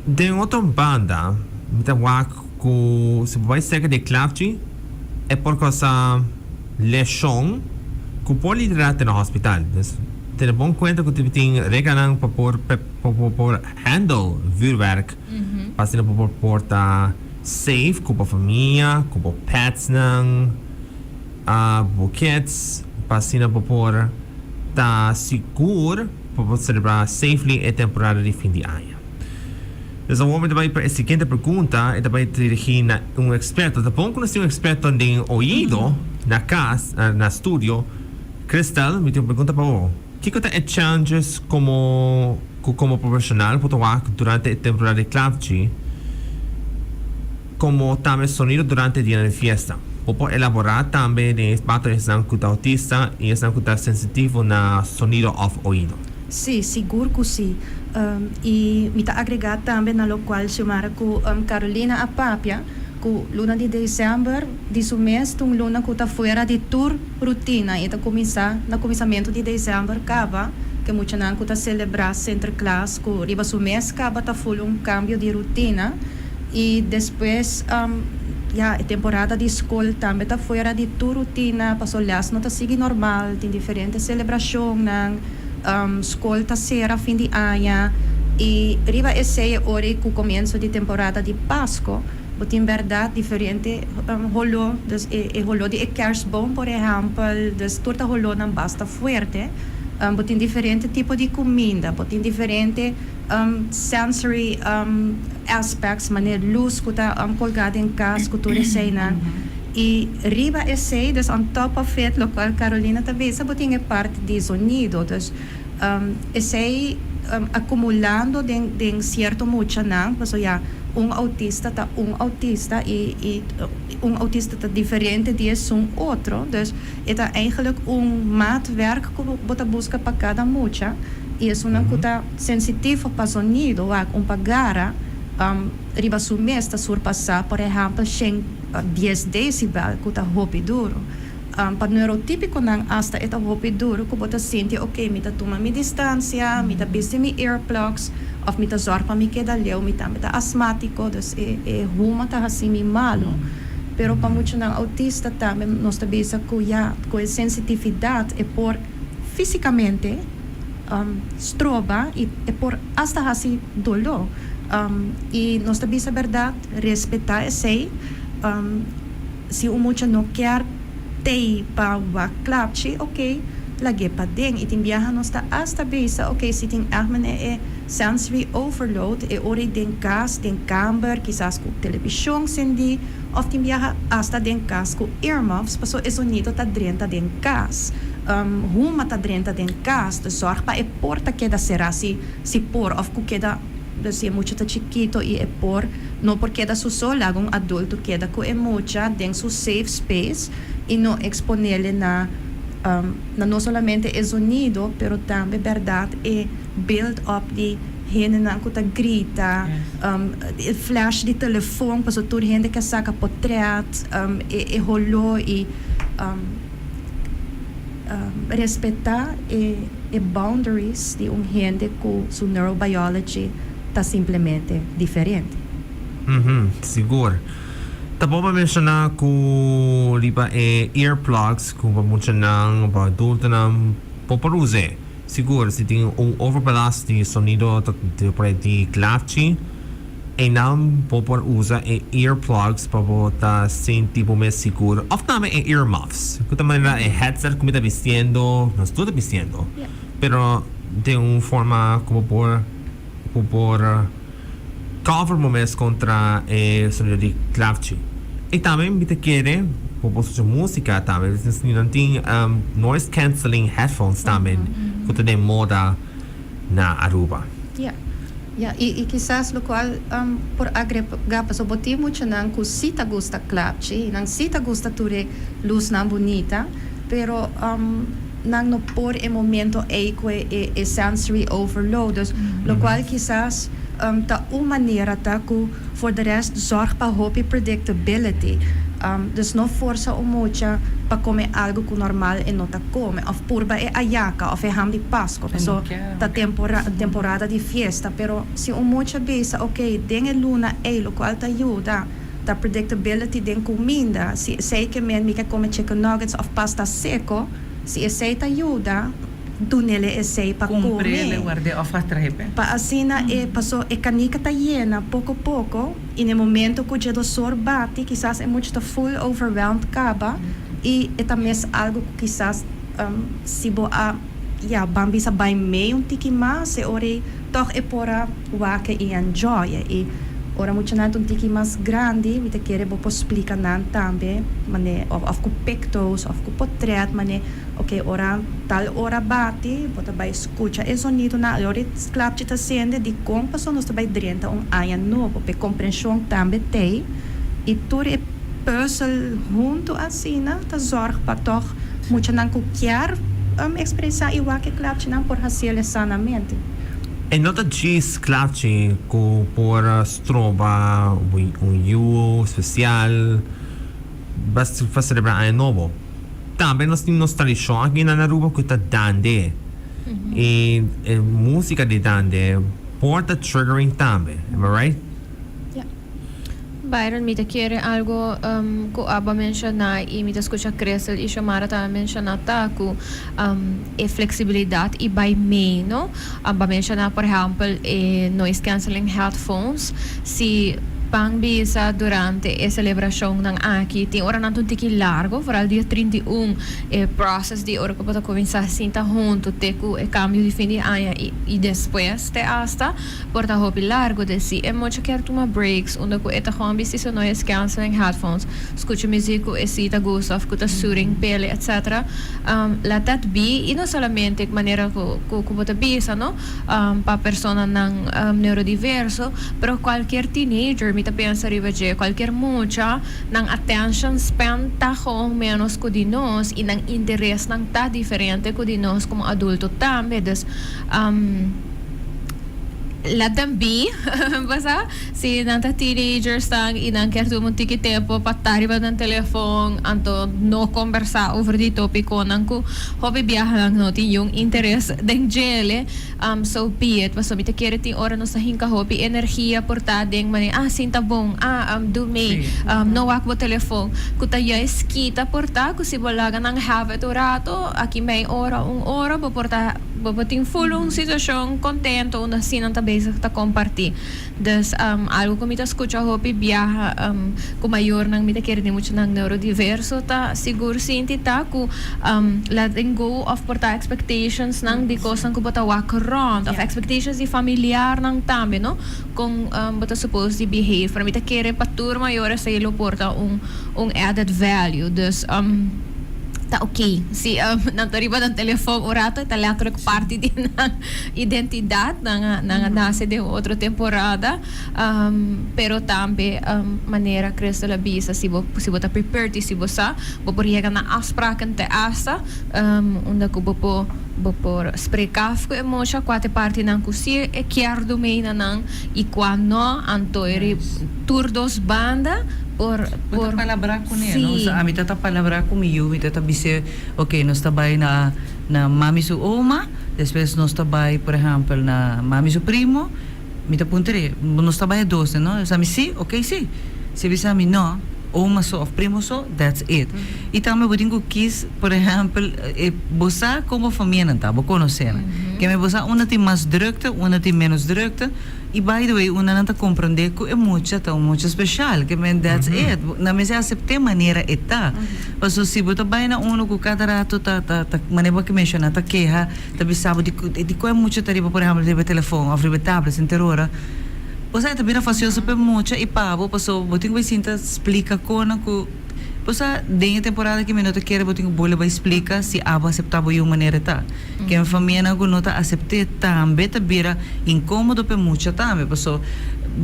Den otro banda, mi ta wak cu si bo bai cerca di e klapchi, e por causa lesion cu por lidera te na hospital. Dus tene bon cuenta cu tin reglanan pa por pa por handle vuurwerk. Pa asina bo por por ta safe ku bo famia, ku bo petsnan, bo kids, pa asina bo por ta sigur pa bo selebrá safely e temporada di fin di aña. Dus awor mi ta bai pa e siguiente pregunta, e ta bai dirigí na un eksperto. Ta bon ku nos tin un eksperto den oido na kas, na studio. Christel, mi tin un pregunta pa bo. Kiko ta e challenges komo ku komo profeshonal bo ta wak durante e temporada di klapchi komo tambe sonido durante e dianan di fiesta? Bo por elaborá tambe den e parto di esnan ku ta autista i esnan ku ta sensitivo na sonido òf oido? Sí, sigur ku sí. I mi ta agregá tambe na lokual Xiomara ku Carolina a papia, ku luna di desèmber di su mes ta un luna ku ta fuera di tur rutina i ta kuminsá na kuminsamentu di desèmber kaba ku e muchanan ku ta selebrá Sinterklaas ku riba su mes kaba ta ful un kambio di rutina i despues ya e temporada di skol tambe ta fuera di tur rutina paso lès no ta sigui normal tin diferente selebrashonnan skol ta sera fin di aña i riba esei e ora ku komienso di temporada di Pasko. Bo tin bèrdat diferente holó, dus e holó di e kerstboom por ehèmpel, dus tur ta holónan basta fuerte. Bo tin diferente tipo di kuminda, bo tin diferente sensory aspects manera lus ku ta kolgá den kas ku tur eseinan. I riba esei, dus on top of it, lokual Carolina ta bisa, bo tin e parti di zonido, dus esei akumulando den sierto muchanan, pasobra ya un autista ta un autista i i un autista ta diferente di esun otro, dus e ta eigenlijk un maatwerk ku bo ta buska pa kada mucha i esunnan ku ta sensitivo pa zonido wak un pa gara riba su mes ta surpasá por ehèmpel shen dies desibel ku ta hopi duru. Pa neurotípikonan asta e ta hopi duru ku bo ta sinti ok mi ta tuma mi distansia, mi ta bisti mi earplugs òf mi ta zòrg pa mi keda leu, mi tambe ta asmátiko dus e e huma ta hasi mi malu. Pero pa muchanan outista tambe nos ta bisa ku ya ku e sensitividat e por físikamente stroba i e por asta hasi doló. I nos ta bisa bèrdat respetá esei. Si un mucha no kier tei pa wak klapchi, ok. lag'é paden. I tin biaha nos ta asta bisa, ok, si tin ègt manera e sensory overload, e ora ei den kas, den kamber, kisas ku televishon sendí, òf tin biaha asta den kas ku earmuffs, pasobra e zonido ta drenta den kas. Huma ta drenta den kas, dus zòrg pa e porta keda será si si por, òf ku keda, dus si e mucha ta chikito i e por no por keda su so, laga un adulto keda ku e mucha den su safe space i no eksponele na na no solamente e zonido, pero tambe bèrdat e build up di hendenan ku ta grita, e flash di telefon pasobra tur hende ke saka potrèt, e holó i respetá e boundaries di un hende ku su neurobiology ta simplemente diferente. Sigur. Ta bon pa menshoná ku riba e earplugs ku pa muchanan, pa adultonan por por us'é. Sigur, si tin un overbelast di sonido por e di klapchi, einan bo por usa e earplugs pa bo ta sinti bo mes sigur. Òf tambe e earmuffs, ku ta manera e headset ku mi ta bistiendo, nos tur ta bistiendo, pero den un forma ku bo por bo por cover bo mes kontra e sonido di klapchi. I tambe mi ta kere bo por skucha músika tambe. Nan tin noise cancelling headphones tambe ku ta den moda na Aruba. Ya, ya, i kisas lokual por agregá pasobra bo tin muchanan ku sí ta gusta klapchi, nan sí ta gusta tur e lusnan bunita, pero nan no por e momento ei ku e sensory overload. Dus lokual kisas ta un manera ta ku for de rest zorg pa hopi predictability. Dus no forsa un mucha pa come algo cu normal e no ta come of purba e ayaca of e ham di Pasco paso ta temporada di fiesta. Pero si un mucha bisa ok den e luna ey locual ta yuda ta predictability den cuminda, si esey ke men mi ke come chicken nuggets of pasta seco, si esey ta yuda dunele esey pa come. Cumprele, guard'e of atraep'e. Pa asina e paso e canica ta yena poco poco y na e momento cu dje dosor bati kisas e mucha ta full overwhelmed caba y e ta mes algo cu kisas si bo a ya ban bisa bay mee un tiki mas e ora ey toch e por a wak y enjoy y ora muchanan ta un tiki mas grandi mi ta kere bo por splica nan tambe mane of cu pictos of cu potret mane ok ora tal ora bati bo ta bay scucha e zonidonan y ora e klapchi ta sende dicon pasobra nos ta bay drenta un aña nobo p'e comprension tambe t'ey y tur e puzzel hunto asina ta zorg pa toch muchanan cu kier expresa y wak e klapchinan por haciele sanamente. E no ta djis klapchi cu por stroba un yu special pa celebra aña nobo. Tambe nos tin nos tradicion aki na Aruba cu ta dande. Y e musica di dande por ta triggering tambe. Am I right? Yeah. Byron, mi ta kere algo cu abo a menciona y mi ta scucha Crystal y Xiomara tambe menciona ta cu e flexibilidad y bay mee, no? Abo a menciona por ehempel e noise cancelling headphones, si pan bisa durante e celebracionnan aki tin oranan ta un tiki largo, vooral dia 31 e process di ora cu bo ta cuminsa sinta hunto te cu e cambio di fin di aña y despues te hasta. Por ta hopi largo de si e mucha kier tuma breaks unda cu e ta gewoon bisti su noise cancelling headphones, scucha muziek cu e si ta gusta of cu ta soothing pele etc. Let that be y no solamente manera cu cu bo ta bisa no pa personanan neurodiverso pero cualkier teenager mi ta pensa riba dje cualkier mucha nan attention span ta gewoon menos cu di nos y nan interesnan ta diferente cu di nos como adulto tambe dus Let them be, basa? Si nan ta teenagers tan y nan kier tuma un tiki tempo pa ta riba nan telefon, anto no combersa over di topiconan cu hopi biaha nan no tin yun interes den djele, so be it. Pasobra mi ta kere tin ora nos ta hinca hopi energia por ta den manera, ah, sinta bon, ah, do mei, no wak bo telefon, cu ta juist kita por ta cu si bo laga nan have it un rato, aki mei ora, un ora, bo por ta. Bo por tin full un situacion contento unda si nan ta bezig ta comparti. Dus algo cu mi ta scucha hopi biaha cu mayornan mi ta kere di muchanan neurodiverso ta sigur sinti ta cu letting go of por ta expectations nan di cosnan cu bo ta wak rond of expectations di familiarnan tambe no con bo ta suppose di behave pero mi ta kere pa tur mayor esey lo por ta un un added value dus ta ok si nan ta riba nan telefon un rato e ta letterlijk parti di nan identidad nan a nan a nace den un otro temporada pero tambe manera Crystal a bisa si bo si bo ta prepared y si bo sa bo por yega na afspraken te hasta unda cu bo por bo por spreek af cu e mocha cua ta e partinan cu si e kier do mee na nan y cua no anto e tur dos banda por Bo ta por palabrá kuné, no? sí. Sa ami ta ta palabrá ku mi yu, mi ta ta bis'é, ok, nos ta bai na na mami su oma, despues nos ta bai, por ehèmpel, na mami su primo, mi ta puntr'é, nos ta bai a dos, no? E bisa mi sí, ok, sí. Si e bisa mi no, oma so òf primo so, that's it. I tambe bo tin ku kis, por ehèmpel, e bo sa kon bo famianan ta, bo konosé nan. Ke mi bo sa unda tin mas drukte, unda tin ménos drukte. Y by the way unda nan ta comprende cu e mucha ta un mucha special ke men that's it nan mester acepte manera e ta paso si bo ta bay na uno cu cada rato ta ta ta manera bo a menciona ta keha ta bisa bo di dicon e mucha ta riba por ehempel riba e telefon of riba e tablet henter ora osea ta bira fastioso pa e mucha y pa bo paso bo tin cu bay sinta splica conan cu Bo sa, den e temporada aki mi no ta kere bo tin ku bole bai splika si abo aseptá bo yu manera e ta. Ken famianan ku no ta asept'é tambe ta bira inkomodo p'e mucha tambe. Paso,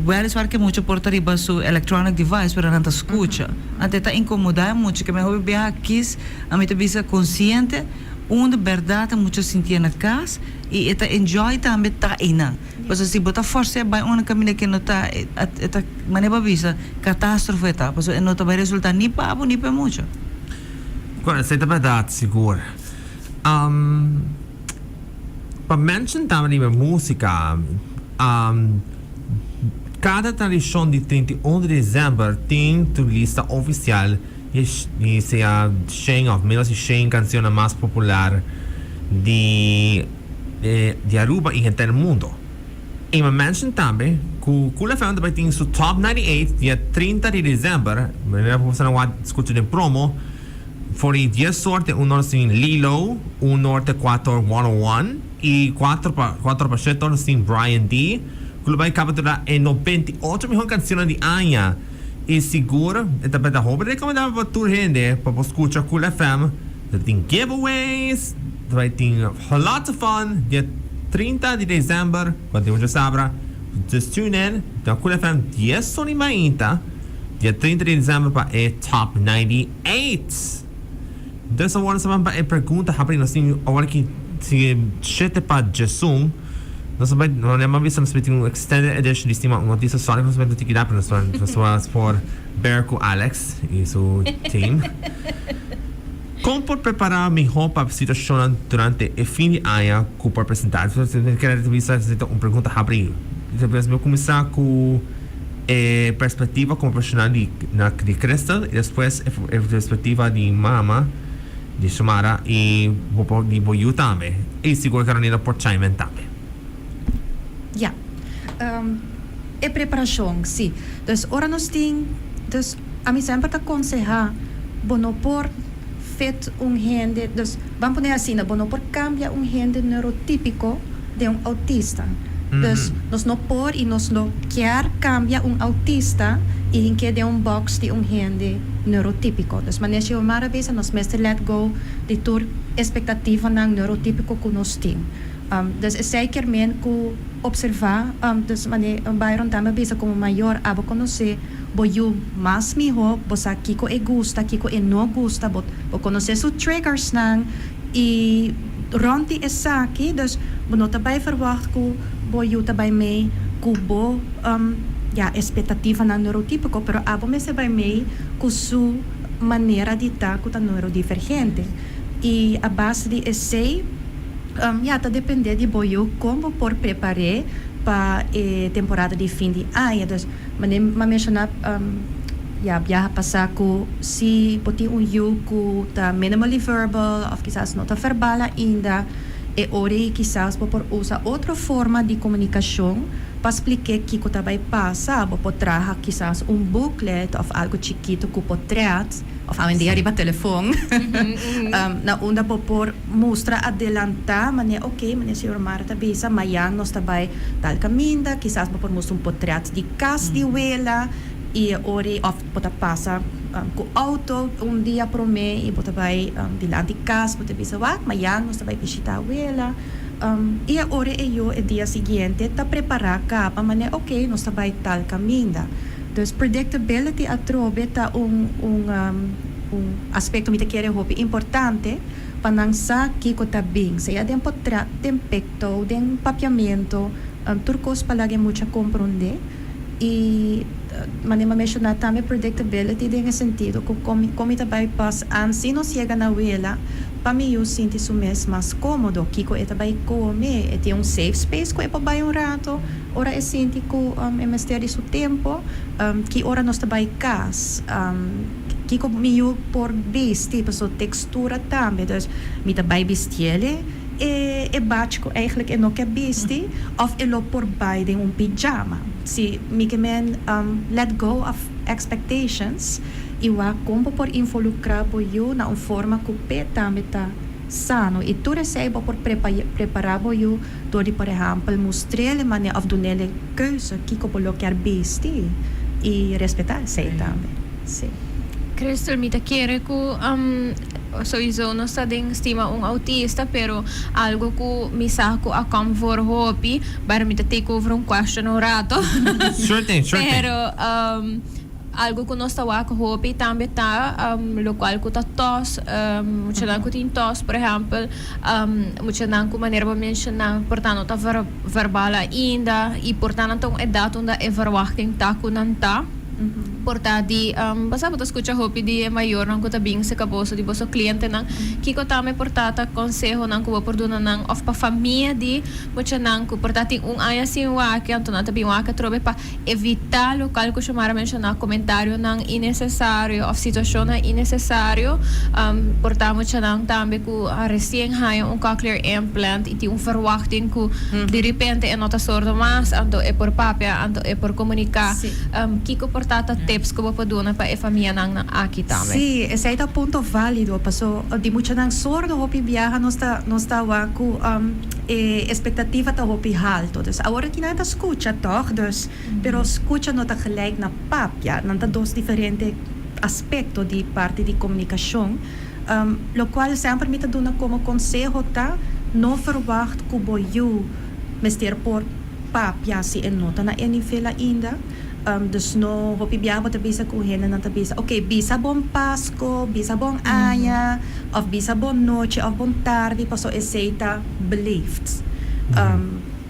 wèliswar ku e mucha por ta riba su electronic device pero nan ta skucha. Anto e ta inkomodá e mucha. Ke mi hopi biaha kis, ami ta bisa konsiente, unda bèrdat e mucha sintié na kas i e ta enjoy tambe ta einan. Pasobra si bo ta fors'é bai un kaminda ke no ta, e ta, manera bo a bisa, katastrofe e ta. Pasobra e no ta bai resultá ni pa bo ni pa e mucha. Bueno, esei ta bèrdat sigur. Pa mention tambe riba e músika, kada tradishon di 31 di desèmber tin su lista ofisial di sea shen òf ménos di shen kansionnan mas popular di. di Aruba y henter mundo. Y mi mention tambe cu Cool FM ta bay tin su Top 98 dia 30 di december, manera cu boso nan wak scucha den promo, for di dies or te un or tin Lilo, un or te cuater or 101 y cuatro pa cuatro pa shete or nos tin Brian D. Cu lo bay captura e 98 mihor cancionnan di aña y sigur e ta bay ta hopi recomendabel pa tur hende pa por scucha Cool FM. Ta tin giveaways, ta bai tin lots of fun dia 30 di december cu tin mucho sabra. Just tune in na Cool FM dies soni mainta dia 30 di december pa e Top 98. Dus awor nos ta ban pa e pregunta habri nos tin awor ki shete pa djesun nos ta bai no a bisa nos ta bai tin un extended edition di stima un notisia sorry nos ta bai tin kida pero nos ta por bear cu Alex y su team. Kon por prepará mihó pa situashonnan durante e fin di aña ku por presentá? Mi kere bisa esei ta un pregunta habrí. Despues mi a kuminsá ku e perspektiva komo profeshonal di di Crystal i despues e perspektiva di mama di Xiomara i bo por di bo yu tambe. I sigur Carolina por chime in tambe. Ya. E preparashon, si. Dus ora nos tin, dus ami semper ta konsehá bo no por fit un hende, dus ban pone asina, bo no por kambia un hende neurotípiko den un autista. Dus nos no por i nos no kier kambia un autista i hink'é den un box di un hende neurotípiko. Dus manera Xiomara a bisa nos mester let go di tur espektativanan neurotípiko ku nos tin. Dus esei kier men ku observá, dus mane Byron tambe a bisa komo mayor abo konosé bo yu mas mihó, bo sa kiko e gusta, kiko e no gusta, bo bo konosé su triggersnan i rònt di esaki, dus bo no ta bai verwagt ku bo yu ta bai mei ku bo ya espektativanan neurotípiko, pero abo mester bai mei ku su manera di ta ku ta neurodivergente i a base di esei. Ya ta depende di bo yu kon bo por prepar'é pa e temporada di fin di aña. Dus manera mi a menshoná ya biaha pasá ku si bo tin un yu ku ta minimally verbal òf kisas no ta verbal ainda. E ora ei kisas bo por usa otro forma di komunikashon pa splik'é kiko ta bai pasa. Bo por traha kisas un booklet òf algu chikitu ku potrèt, òf awendia riba telefon, na unda bo por mustra adelantá manera, oke, manera señor Mara ta bisa, mayan nos ta bai tal kaminda. Kisas bo por mustra un potrèt di kas di wela i e ora ei òf bo ta pasa ku outo un dia promé i bo ta bai dilanti kas, bo ta bisa, wak, mayan nos ta bai bishitá wela. I e ora e yu e dia siguiente ta prepará kaba manera, oke, nos ta bai tal kaminda. Dus predictability atrobe ta un un un aspecto mi ta kere hopi importante pa nan sa kico ta bin, sea den potret, den picto, den papiamento, tur cos pa laga e mucha compronde. Y manera mi a menciona tambe predictability den e sentido cu con con mi ta bay pas an si nos yega na wela pa mi yu sinti su mes mas comodo, kico e ta bay come, e tin un safe space cu e por bay un rato. Ora e sinti ku e mester di su tempu, ki ora nos ta bai kas, kiko mi yu por bisti, paso tekstura tambe, dus mi ta bai bistiele e e bach ku eigentlik e no ke bisti òf e lo por bai den un pijama. Si mi ke men let go of expectations i wak kon bo por involukrá bo yu na un forma ku p'e tambe ta sano i tur esei bo por prepará bo yu Dor di por ehèmpel mustr'el e manera òf dun'el e keuze kiko bo lo kier bisti i respetá esei tambe. Sí. Crystal, mi ta kere ku souiso nos ta den stima un autista pero algo ku mi sa ku a kom voor hopi, pero mi ta take over un question un rato. Sure thing, sure thing. Pero Algo ku nos ta wak hopi tambe ta lokual ku ta tos, muchanan ku tin tos por ehèmpel, muchanan ku manera bo menshoná por ta no ta verbal ainda i por ta nan ta un edat unda e verwachting ta ku nan ta. Por ta di, bo sa bo ta skucha hopi di e mayornan ku ta bin serka boso, di boso klientenan, kiko tambe por ta ta konsehonan ku bo por duna nan òf pa famia di muchanan ku por ta tin un aña sin wak anto nan ta bin wak atrobe pa Evitá lokal ku Xiomara menshoná komentarionan innesesario òf situashonnan innesesario. Por ta muchanan tambe ku a resien haña un cochlear implant i tin un verwachting ku diripente e no ta sordo mas, anto e por papia, anto e por komuniká. Kiko por ta ta tips ku bo por duna pa e famianan aki tambe? Sí, esei ta punto válido, paso di muchanan sordo hopi biaha nos ta nos ta wak ku E expectativa ta hopi halto. Dus awor aki nan ta scucha toch, dus pero scucha no ta gelijk na papia. Nan ta dos diferente aspecto di parti di comunicacion. Locual semper mi ta duna como conseho ta no verwacht cu bo yu mester por papia si e no ta na e nivel ainda. Dus no hopi biaha bo ta bisa ku hendenan ta bisa ok bisa bon Pasko, bisa bon aña òf bisa bon nochi òf bon tardi paso esei ta beleefd.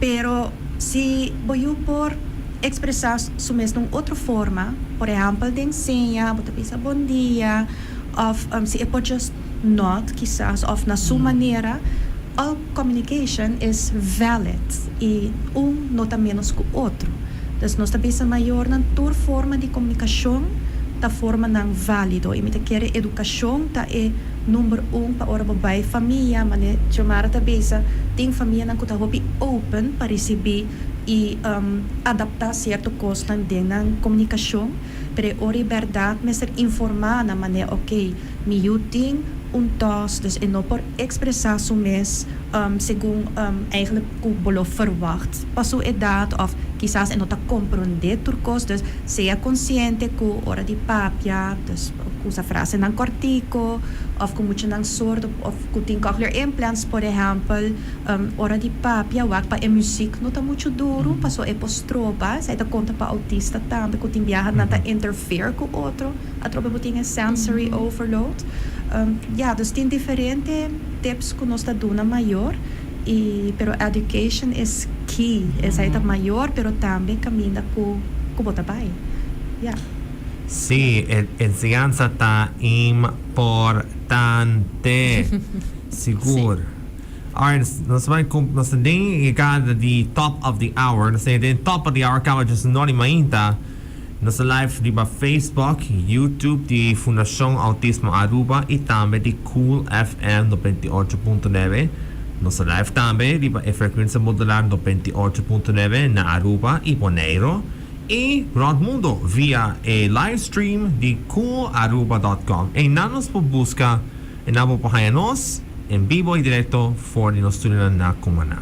Pero si bo yu por ekspresá su mes na un otro forma, por ehèmpel den seña bo ta bisa bon dia òf si e por just nod kisas òf na su manera, all communication is valid i un no ta ménos ku otro. Dus nos ta bisa mayornan tur forma di komunikashon ta formanan válido i mi ta kere edukashon ta e number un pa ora bo bai famia, mane Xiomara ta bisa tin famianan ku ta hopi open pa risibí i adaptá sierto kosnan den nan komunikashon, pero e ora e bèrdat mester informá nan manera oke mi yu tin un tòs dus e no por ekspresá su mes segun eigenlijk ku bo lo verwacht pa su edat òf kisas e no ta komprondé tur kos, dus sea konsiente ku ora di papia, dus usa frasenan kòrtiku òf ku muchanan sordo òf ku tin cochlear implants por ehèmpel, ora di papia wak pa e muzik no ta muchu duru paso e por stroba, esei ta konta pa outista tambe ku tin biaha nan ta interfere ku otro, atrobe bo tin e sensory overload. Ya, dus tin diferente tips ku nos ta duna mayor. Y pero education is key, esai ta mayor pero tambe caminda cu cu bo ta bay. Ya. Sí, e enseñansa ta importante. Sigur. Alright, nos ta bay nos ta den yegada di top of the hour. Nos ta den top of the hour caba just nori mainta. Nos ta live riba Facebook, YouTube di Fundacion Autismo Aruba y tambe di Cool FM 98.9. Nos ta live tambe riba e frecuencia modular 98.9 na Aruba y Boneiro y rond mundo via e live stream di coolaruba.com. Einan nos por busca, einan bo por haya nos en bibo y directo for di nos studio na Cumana.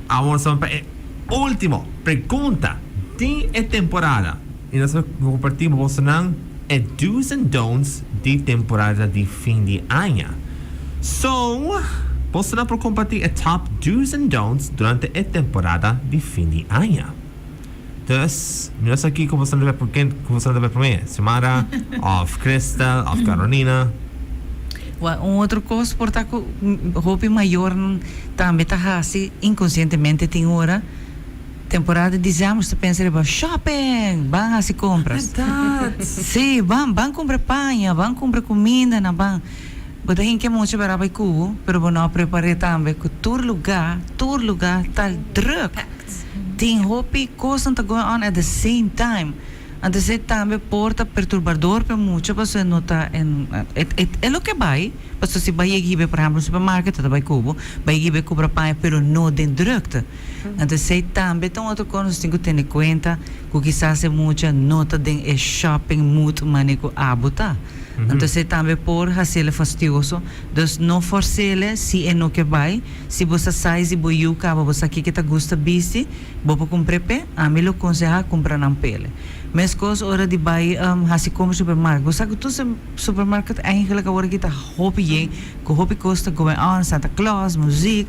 Awor nos pa e ultimo pregunta di e temporada. Y nos ta comparti cu boso e do's and don'ts di temporada di fin di aña. So, boso por comparti e top do's and don'ts durante e temporada di fin di aña. Dus, no sa aki con boso ta con boso ta prome. Xiomara, of Crystal, of Carolina. Well, un otro cos por ta cu hopi mayor tambe ta hasi inconscientemente tin ora temporada di december ta pensa riba shopping, ban hasi compras. Verdad. Si, ban ban cumpra paña, ban cumpra cuminda na ban. Bo ta hinca mucha para bay cu bo, pero bo no prepara tambe cu tur lugar ta druk. Tin hopi cos ta going on at the same time. Anto esey tambe por ta perturbador pa mucha pasobra no ta en e e e loke bay, pasobra si bay yega por ehempel supermarket ta bay cu bo, bay yega cumpra paña pero no den drukte. Anto esey tambe ta un otro cos nos tin cu tene cuenta cu kisas e mucha no ta den e shopping mood mane cu abo ta. Anto esey tambe por haciele fastioso. Dus no forcele si e no ke bay. Si bo sa size di bo yiu caba bo sa kico ta gusta bisti, bo por cumpre p'e, ami lo conseha cumpra nan p'ele. Mescos ora di bay haci compra supermarket. Bo sa cu tur supermarket eigenlijk awor aki ta hopi yen, cu hopi cos ta going on, Santa Claus, muziek.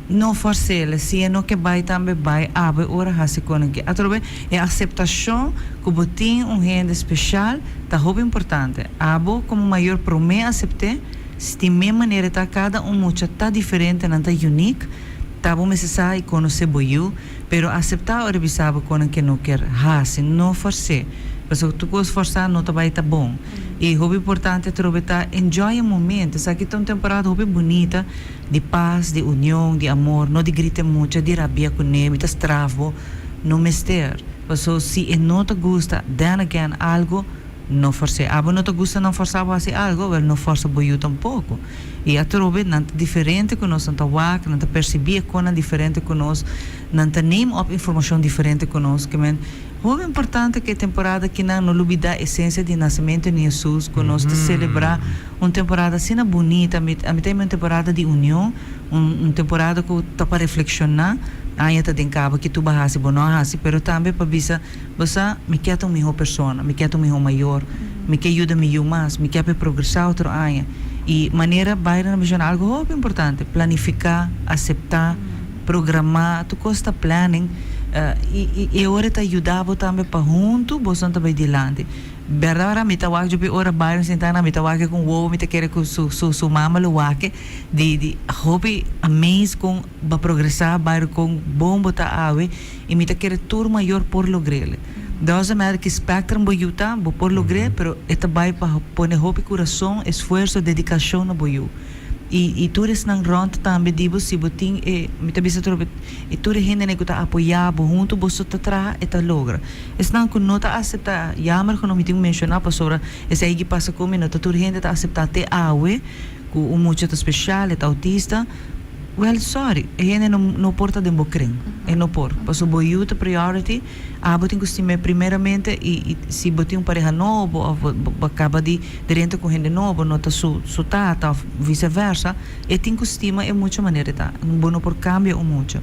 No forcele, si e no ke bay tambe bay abo ora haci con aki. Atrobe e aceptacion cu bo tin un hende special ta hopi importante. Abo como mayor prome acepte, si tin me manera ta cada un mucha ta diferente, nan ta unique, ta bo mester sa y conoce bo yiu, pero acepta ora bisa bo con ke no kier haci, no force. Pasobra tur cos forsa no ta bay ta bon. Y hopi importante atrobe ta enjoy e momento. Esaki ta un temporada hopi bunita di paz, di union, di amor, no di grita mucha, di rabia cu ne, mi ta straf bo, no mester. Pasobra si e no ta gusta, then again, algo, no force. Abo no ta gusta nan forsa bo haci algo, wel no forsa bo yiu tampoco. Y atrobe nan ta diferente cu nos, nan ta wak, nan ta percibi e conan diferente cu nos, nan ta neem op informacion diferente cu nos. Ke men, hopi importante cu e temporada aki nan no lubida esencia di nacimento di Jesus, cu nos ta celebra un temporada asina bunita, ami ami ta yama un temporada di union, un un temporada cu ta pa reflexiona, aña ta den caba ki tur bo a haci, bo no a haci, pero tambe pa bisa, bo sa, mi kier ta un miho persona, mi kier ta un miho mayor, mi kier yuda mi yiu mas, mi kier pa e progresa otro aña. Y manera Byron a menciona algo hopi importante, planifica, acepta, programa, tur cos ta planning, y y e ora ta yuda bo tambe pa hunto boso ta bay dilanti. Berdad ora mi ta wak djopi ora Byron sinta na mi ta wak cu wowo mi ta kere cu su su su mama lo wak di di hopi amazed con bo a progresa Byron con bon bo ta awe y mi ta kere tur mayor por logrele. Doesn't matter ki spectrum bo yu ta bo por logre pero e ta bay pa pone hopi curason, esfuerzo, dedicacion na bo yu. Y y tur esnan rond tambe di bo si bo tin e mi ta bisa tur e tur e hendenan cu ta apoya bo hunto boso ta traha e ta logra. Esnan cu no ta acepta, jammer genoeg mi tin cu menciona pasobra esey ki pasa cu mi, no ta tur hende ta acepta te awe cu un mucha ta special, e ta autista. Well, sorry, e hende no no por ta den bo kring, e no por. Pasobra bo yu ta priority, abo tin cu stim'e primeramente y y si bo tin un pareha nobo of bo bo caba di drenta cu hende nobo, no ta su su tata of vice versa, e tin cu stima e mucha manera e ta. Bo no por cambia un mucha.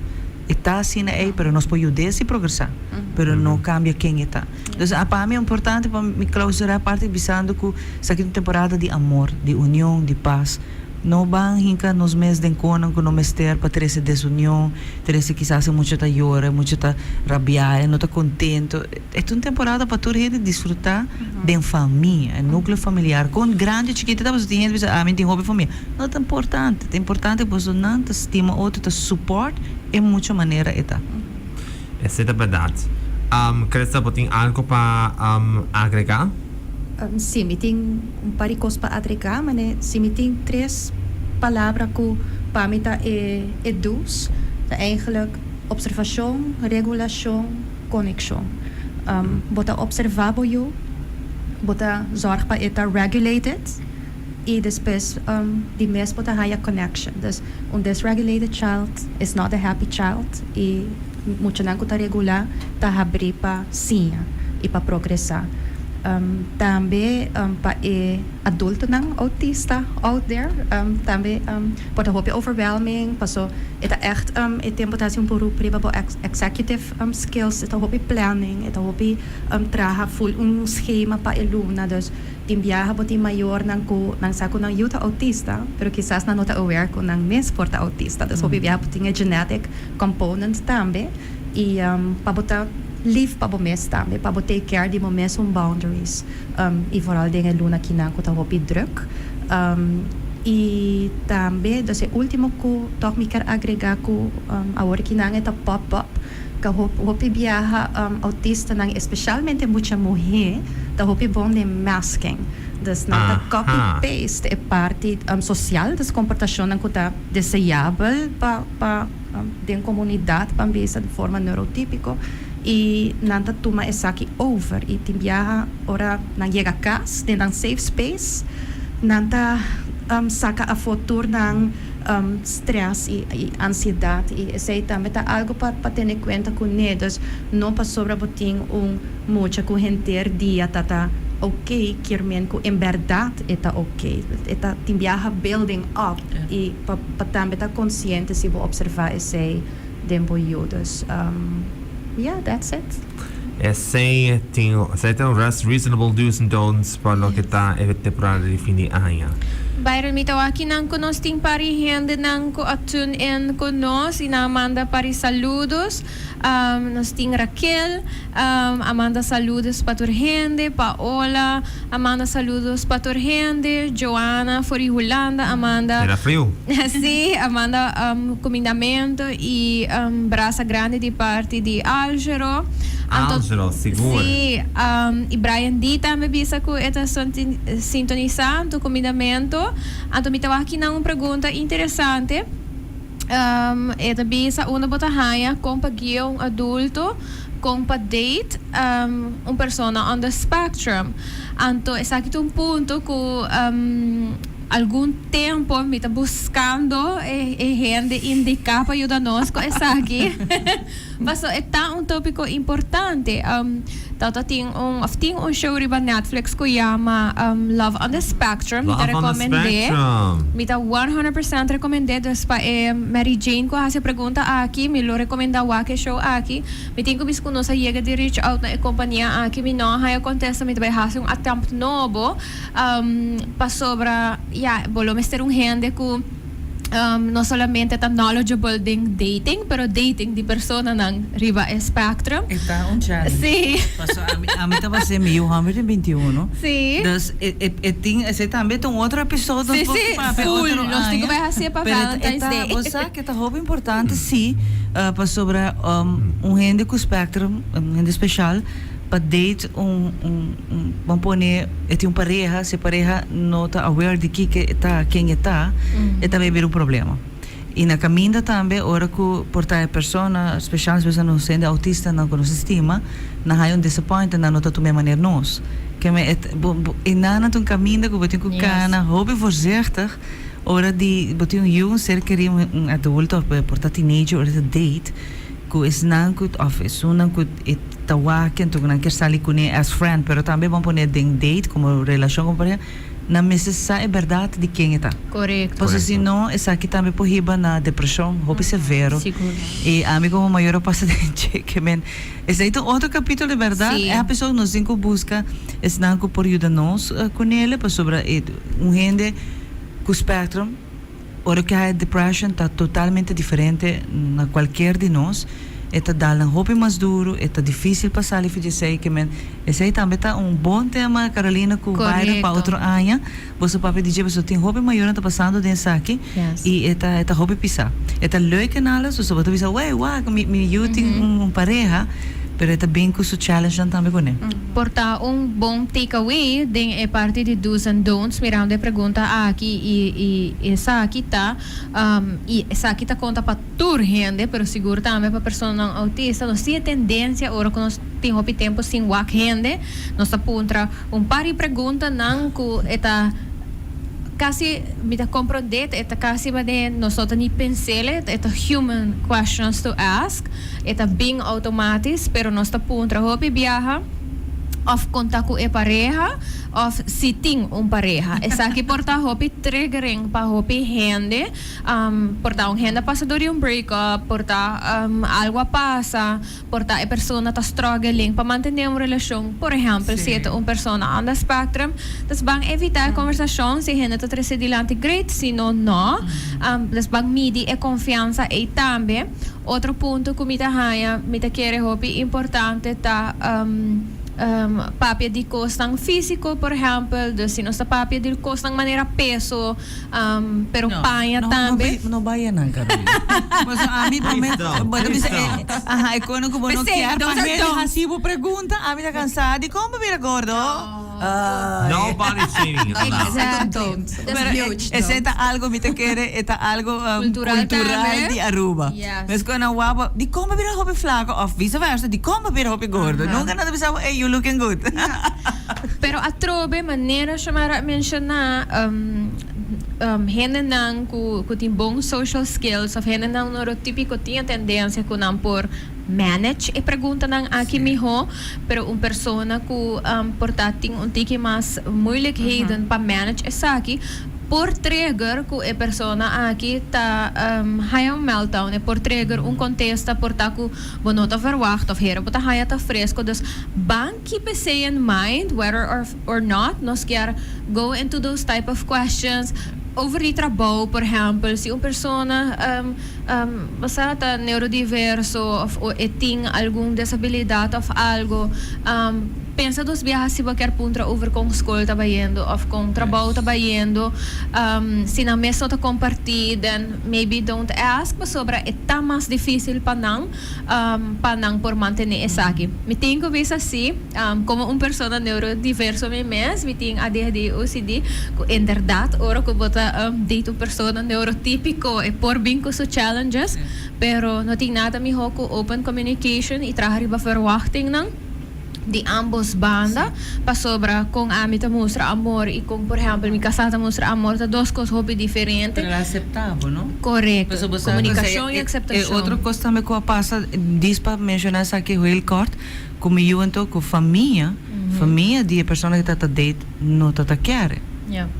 E ta asina ey, pero nos por yud'é si progresá, pero no cambia ken e ta. Dus pa mi importante pa mi clausurá parti bisando cu esaki ta un temporada di amor, di union, di paz. No ban hinca nos mes den conan cu no mester pa trece desunion, trece kisas e mucha ta yora, e mucha ta rabia, e no ta contento. E ta un temporada pa tur hende disfruta den famia, e nucleo familiar. Con grandi o chikito ta, pasobra tin hende bisa, ah, mi tin hopi famia. No ta importante, ta importante boso nan ta stima otro, ta support e mucha manera e ta. Esei ta berdad. Cresta, bo tin algo pa agrega? Si, mi tin un par di kos pa agregá, mane si mi tin tres palabra ku pa mi ta e e do's, ta eigenlijk observashon, regulashon, konekshon. Bo ta observá bo yu, bo ta zòrg pa e ta regulated. Y despues di mes bo ta haya connection. Dus un dysregulated child is not a happy child y muchanan cu ta regula ta habri pa siña y pa progresa. Tambe pa e adultonan autista out there tambe por ta hopi overwhelming paso e ta echt e tempo ta haci un beroep riba bo executive skills, e ta hopi planning, e ta hopi traha full un schema pa e luna. Dus Tin biaha bo tin mayornan ku nan sa ku nan yu ta autista, pero kisas nan no ta aware ku nan mes por ta autista. Dus hopi biaha bo tin e genetic component tambe i pa bo ta lief pa bo mes tambe, pa bo take care di bo mesun boundaries i vooral den e luna kinan ku ta hopi druk. I tambe, dus e ultimo ku tòg mi kier agrega ku awor kinan e ta pop up, Ka hopi biaha autistanan, especialmente mucha muhe, ta hopi bon den masking. Dus nan ta copy paste e parti social, dus comportacionnan cu ta deseabel pa pa den comunidad ban bisa di forma neurotipico y nan ta tuma esaki over y tin biaha ora nan yega cas den nan safe space nan ta saca afo tur nan stress y ansiedad y esey tambe ta algo pa pa tene cuenta cu ne. Dus no pasobra bo tin un mucha cu henter dia ta ta ok kier men cu en berdad e ta ok. E ta tin biaha building up y pa pa tambe ta consciente si bo observa esey den bo yu. Dus yeah that's it. Esey tin esey ta un rest reasonable do's and don'ts pa loke ta e temporada di fin di aña. Byron, mi ta wak kinan ku nos tin pari hendenan ku a tune in ku nos i nan a manda pari saludos. Nos tin Raquel a manda saludos pa tur hende, Paola a manda saludos pa tur hende, Joana for di Hulanda a manda. Era friu. Sí, a manda kumindamentu i brasa grandi di parti di Algero. Anto, Algero, sigur. Sí, i Brian D. tambe bisa ku e ta sintonisá anto kumindamentu. Anto mi ta wak kinan un pregunta interesante. E ta bisa unda bo ta haña kon pa guia un adulto kon pa date un persona on the spectrum. Anto esaki ta un punto ku algun tempo mi ta buskando e hende indiká pa yuda nos ku esaki. Paso e ta un tópiko importante. Tata tin un of tin un show riba Netflix ku yama Love on the Spectrum. Mi ta Love on the rekomend'é. Spectrum. Mi ta 100% rekomend'é. Dus pa e Mary Jane ku a hasi e pregunta aki, mi lo rekomendá wak e show aki. Mi tin ku bisa ku nos a yega di reach out na e kompania aki, mi no a haña kontesta, mi ta bai hasi un attempt nobo pasobra ya bo lo mester un hende ku no solamente ta knowledgeable den dating, pero dating di personanan riba e spectrum. E ta un challenge. Sí. Paso ami, ami ta bas'é mi yu hòmber tin 21. Sí. Dus e, e, e tin, esei tambe ta un otro episodio Sí, nos por sí, papia full. otro Nos tin ku aña. bai hasié pa Pero e ta, e Valentine's ta, Day. bo sa ke ta hopi importante sí, pasobra un hende ku spectrum, un hende special, pa date un, un, un, ban pone e tin un pareha, si e pareha no ta aware di kiko e ta, ken e ta, e ta bay bira un problema. Y na caminda tambe ora cu por ta e persona, special nos nos hende autistanan cu nos stima, nan haya un disappointment, nan no ta tuma e manera nos. Ke men e bo bo e nan ta un caminda cu bo tin cu cana hopi voorzichtig ora di bo tin un yu, un ser keri, un adulto of por ta teenager ora ta date cu esnan cu of esunnan cu e ta wak anto cu nan kier sali cune as friend pero tambe bon pone den date como relacion como pareha nan mester sa e berdad di ken e ta. Correcto. Pasobra si no esaki tambe por hiba na depresion hopi severo Sigur. y ami como mayor a pasa den dje ke men esey ta un otro capitulo di berdad Si. episode nos tin cu busca esnan cu por yuda nos cunele pasobra e un hende cu spectrum Ora ku haya depression ta totalmente diferente na kualkier di nos. E ta dal nan hopi mas duru, e ta dificil pa sali for di esei. Ke men, esei tambe ta un bon tema, Carolina, ku Byron pa Korekto. otro aña. Boso papia di dje pasobra tin hopi mayornan ta pasando den esaki Yes. i e ta e ta hopi pisá. E ta leuk en alles, pasobra bo ta bisa, wey, wak, mi mi yu tin un un pareha, pero e ta bin ku su challengenan tambe kuné. Por ta un bon take away den e parti di do's and don'ts mirando e pregunta aki y y esaki ta y esaki ta conta pa tur hende pero sigur tambe pa personanan autista nos tin e tendencia ora cu nos tin hopi tempo sin wak hende nos ta puntra un par di preguntanan cu e ta. Casi mi ta comprende, e ta casi manera nos no ta ni pens'e, e ta human questions to ask, e ta bin automatisch, pero nos ta puntra hopi biaha of con ta cu e pareha of si tin un pareha. Esaki por ta hopi triggering pa hopi hende, por ta un hende a pasa door di un break up, por ta algo a pasa, Por ta e persona ta struggling pa mantene un relacion, por ehempel si e ta un persona on the spectrum, dus ban evita e conversacion, si hende ta trece dilanti great, si no, no. Dus ban midi e confiansa ey tambe. Otro punto cu mi ta haya, mi ta kere hopi importante ta papia di cosnan fisico, por ehempel, dus si nos ta papia di cosnan manera peso, Pero paña tambe. No, no baya nan, Carolina. Pasobra ami pa me, bo ta bisa e, aha, e kono ku bo no kier pa hende hasi bo pregunta, ami ta kansa di kon bo bira gordo. No body shaming allowed. Exacto. Pero esei ta algo mi ta kere e ta algo Cultural cultural di Aruba. Yes. Mes ku nan wak bo, di kon bo bira hopi flako of vice versa, di kon bo bira hopi gordo. Nunka nan ta bisa bo, ey, you looking good. Pero atrobe manera Xiomara a menciona, hendenan cu tin bon social skills of hendenan neurotipico tin e tendencia cu nan por manage e preguntanan aki miho, pero un persona cu por ta tin un tiki mas moeilijkheden pa manage esaki por trigger cu e persona aki ta haya un meltdown, e por trigger un contesta por ta cu bo no ta verwacht of hera bo ta haya ta fresco, dus ban Keep esey in mind whether or or not nos kier go into those type of questions over di trabou por ehempel si un persona bo sa ta neurodiverso of e tin algun desabilidad of algo pensa dos biaha si bo kier puntra over con scol ta bayendo of con trabou ta bayendo si nan mes no ta comparti then maybe don't ask pasobra e ta mas dificil pa nan. pa nan por mantené esaki. Mi tin ku bisa sí, komo un persona neurodiverso mi mes, mi tin ADHD i OCD, ku inderdat ora ku bo ta date un persona neurotípiko e por bin ku su challenges, pero no tin nada mihó ku open communication i traha riba verwachtingnan. Di ambos banda, pasobra con ami ta mustra amor y con por ehempel mi casá ta mustra amor ta dos cos hopi diferente. Pero el a aceptá bo, no? Correcto. Pasobra bo sa Comunicacion y e aceptacion. otro cos tambe cu a pasa, dis pa menciona esaki heel kort, cu mi yu anto cu famia, famia di e persona cu ta ta date no ta ta kere.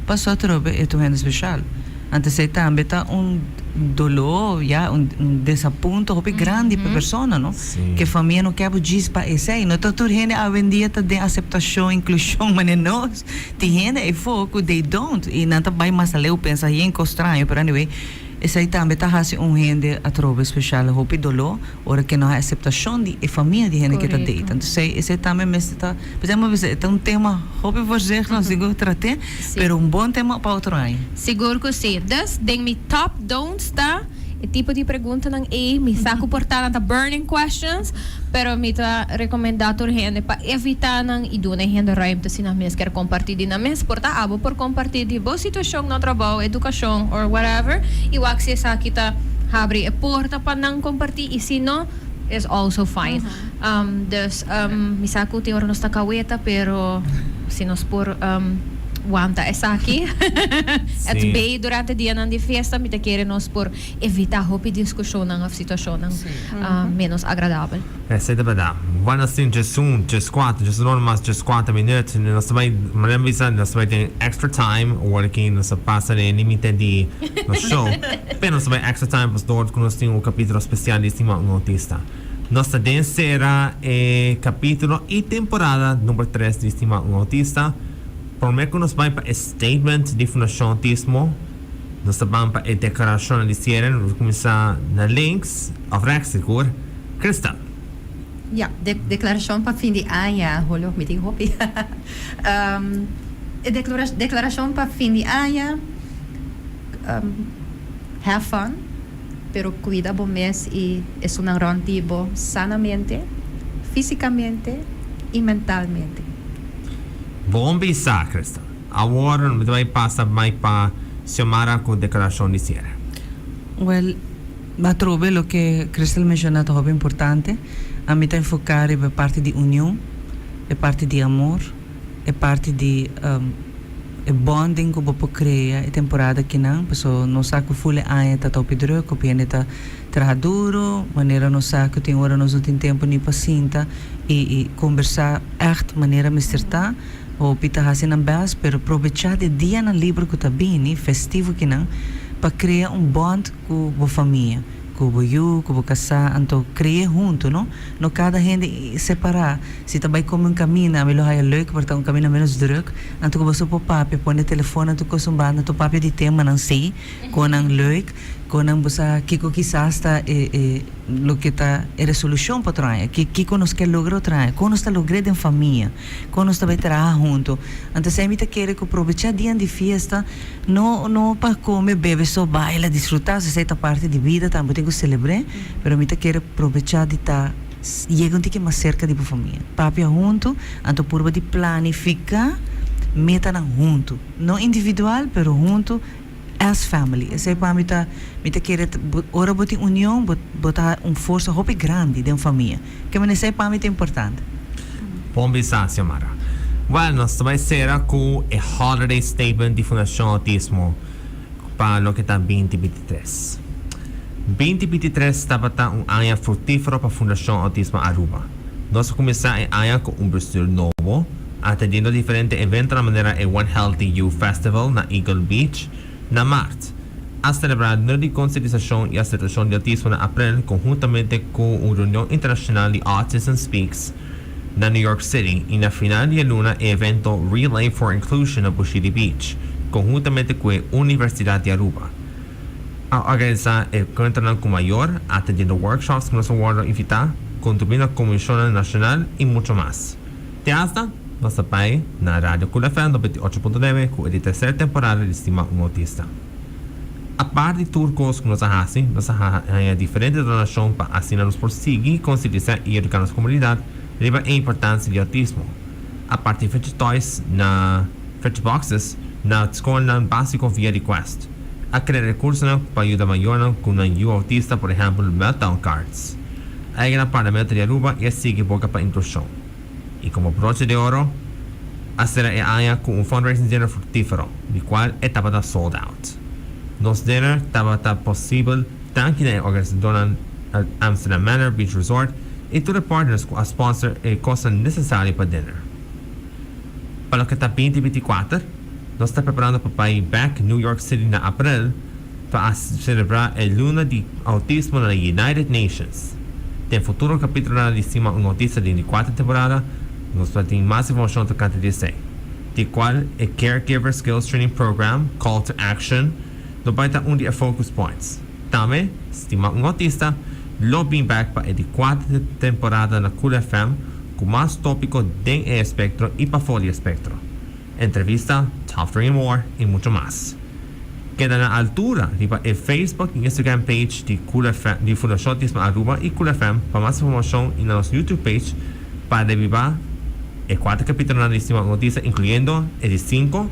Paso atrobe e ta un hende special. Anto esei tambe ta un doló, ya, un desapunto hopi grandi pa e persona, no? Ke famia no ke bo djis pa esei. No ta tur hende awendia ta den aseptashon, inklushon, manera nos. Tin hende eyfo ku they don't, i nan ta bai mas aleu pensa yen kos straño, pero anyway, esei tambe ta hasi un hende atrobe speshal hopi doló ora ke no hay aseptashon di e famia di hende ke ta date. Anto esei, esei tambe mester ta, por esei e ta un tema hopi voorzichtig, nos tin ku trat'é. Pero un bon tema pa otro aña. Sigur cu si. Dus den mi top don'ts ta e tipo di preguntanan ey. Mi sa cu por ta nan ta burning questions, pero mi ta recomenda tur hende pa evita nan y duna e hende ruimte si nan mes kier comparti di nan mes. Por ta abo por comparti di bo situacion na trabou, educacion or whatever y wak si esaki ta habri e porta pa nan comparti y si no is also fine. Dus mi sa cu tin ora nos ta caweta pero si nos por wanta esaki at bay durante dianan di fiesta mi ta kere nos por evita hopi discusionnan of situacionnan menos agradabel. Esei ta berdad. Bueno nos tin djesun, djeskuater, djesun ora mas djeskuater minuut. Nos ta bai, manera mi bisa, nos ta bai den extra time ora ki nos a pasa den e limite di nos show. Pero nos ta bai extra time pasobra cu nos tin un capitulo special di Estima un Autista. Nos ta den sera e capítulo y temporada number tres di Stima un Autista. Prome cu nos bay pa e statement di Fundacion Autismo, nos ta ban pa e declaracionnan di cierre. Nos ta cuminsa na links, of rechts sigur. Crystal. Ya, de declaracion pa fin di aña, Julio, mi tin hopi. E declaracion pa fin di aña, have fun. Pero cuida bo mes y esunnan rond di bo sanamente, fisicamente y mentalmente. Bon bisa, Crystal. Awor mi ta bay pasa mic pa Xiomara cu declaracion di cierre. Well, atrobe loke Crystal menciona ta hopi importante. Ami ta enfoca riba e parti di union, e parti di amor, e parti di. E bonding ku bo por krea e temporada akinan, paso nos sa ku ful e aña ta topi druk, hopi hende ta traha duro, manera nos sa ku tin ora nos no tin tempu ni pa sinta i i kombersá ègt manera mester ta. Hopi ta hasi nan bèst, pero probechá di e dianan liber ku ta bini, festivo kinan, pa krea un bond ku bo famia, ku bo yu, ku bo kasá, anto kre'é huntu, no? No kada hende separá. Si ta bai kome un kaminda, ami lo haya leuk, por ta un kaminda ménos drùk, anto ku boso por papia, pone telefòn anto kos un banda, anto papia di temanan sí, konan leuk, konan bo sa kiko kisas ta e e loke ta e resolushon pa otro aña, ki kiko nos ke logra otro aña, kon nos ta logr'é den famia, kon nos ta bai traha huntu. Anto esei mi ta kere ku probechá dianan di fiesta, no no pa kome, bebe so, baila, disfrutá, esei ta parti di bida tambe, bo tin ku selebr'é, pero mi ta kere probechá di ta. Yega un tiki mas serka di bo famia. Papia huntu, anto purba di planifiká metanan huntu. No individual, pero huntu as family. Esei pa mi ta, mi ta kere ora bo tin union, bo bo ta un forsa hopi grandi den famia. Ke manera esei pa mi ta importante. Bon bisa, Xiomara. Well, nos ta bai sera ku e holiday statement di Fundashon Autismo pa loke ta 2023. 2023 tabata un aña fructífero pa Fundacion Autismo Aruba. Nos a cuminsa e aña cu un bestuur nobo, atendiendo diferente eventonan manera e One Healthy You Festival na Eagle Beach na maart. A celebra Luna di Concientisacion y Aceptacion di Autismo na april conhuntamente cu un reunion internacional di Autism Speaks na New York City y na final di e luna e evento Relay for Inclusion na Bushiri Beach conhuntamente cu e Universidad di Aruba. A organisá e enkuentronan ku mayor, atendiendo workshops ku nos a wòrdu invitá, kontribuí na konvenshonnan nashonal i mucho mas. Te asta, nos ta bai na Radio Cool FM 98.9 ku e di terser temporada di Stima un Autista. Apart di tur kos ku nos a hasi, nos a haña diferente donashon pa asina nos por sigui konsientisá i eduká nos komunidat riba e importansia di outismo. A parti fidget toys na fidget boxes na skolnan básiko via request. A krea rekursonan pa yuda mayornan ku nan yu autista, por ehèmpel meltdown cards. A yega na Parlamento di Aruba i a sigui boka pa inklushon. I komo broche de oro, a sera e aña ku un fundraising dinner fruktífero, di kual e tabata sold out. Nos dinner tabata posibel danki na e organisadónan Amsterdam Manor Beach Resort i tur e partners ku a sponsor e kosnan nesesario pa dinner. Pa loke ta 2024, nos ta preparando pa bai bek New York City na april pa a selebrá e Luna di Autismo na United Nations. Den futuro kapitulonan di Stima un Autista den di kuater temporada, nos lo tin mas informashon tokante di esei, di kual e Caregiver Skills Training Program, Call to Action, lo bai ta un di e focus points. Tambe, Stima un Autista lo bin bek pa e di kuater temporada na Cool FM ku mas tópiko den e espektro i pafó di espektro. Entrevista, Top 3 and More i mucho mas. Keda na altura riba e Facebook i Instagram page di Cool FM, di Fundacion Autismo Aruba i Cool FM pa mas informacion i na nos YouTube page pa rebiba e cuater capitulonan di Stima un Autista incluyendo e di cinco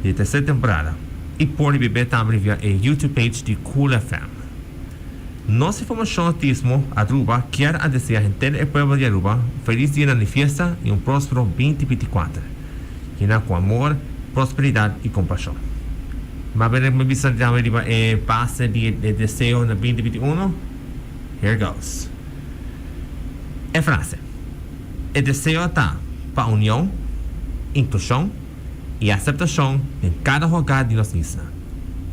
di e tercer temporada i por ribib'e tambe via e YouTube page di Cool FM. Nos Informacion Autismo Aruba kier a desea henter e pueblo di Aruba un feliz dianan di fiesta y un prospero 2024, yena cu amor, prosperidad y compasion. Ma bene mi bisa tambe riba e base di e deseo na 2021? Here goes. E frase, E deseo ta pa union, inclusion y aceptacion den cada hogar di nos isla,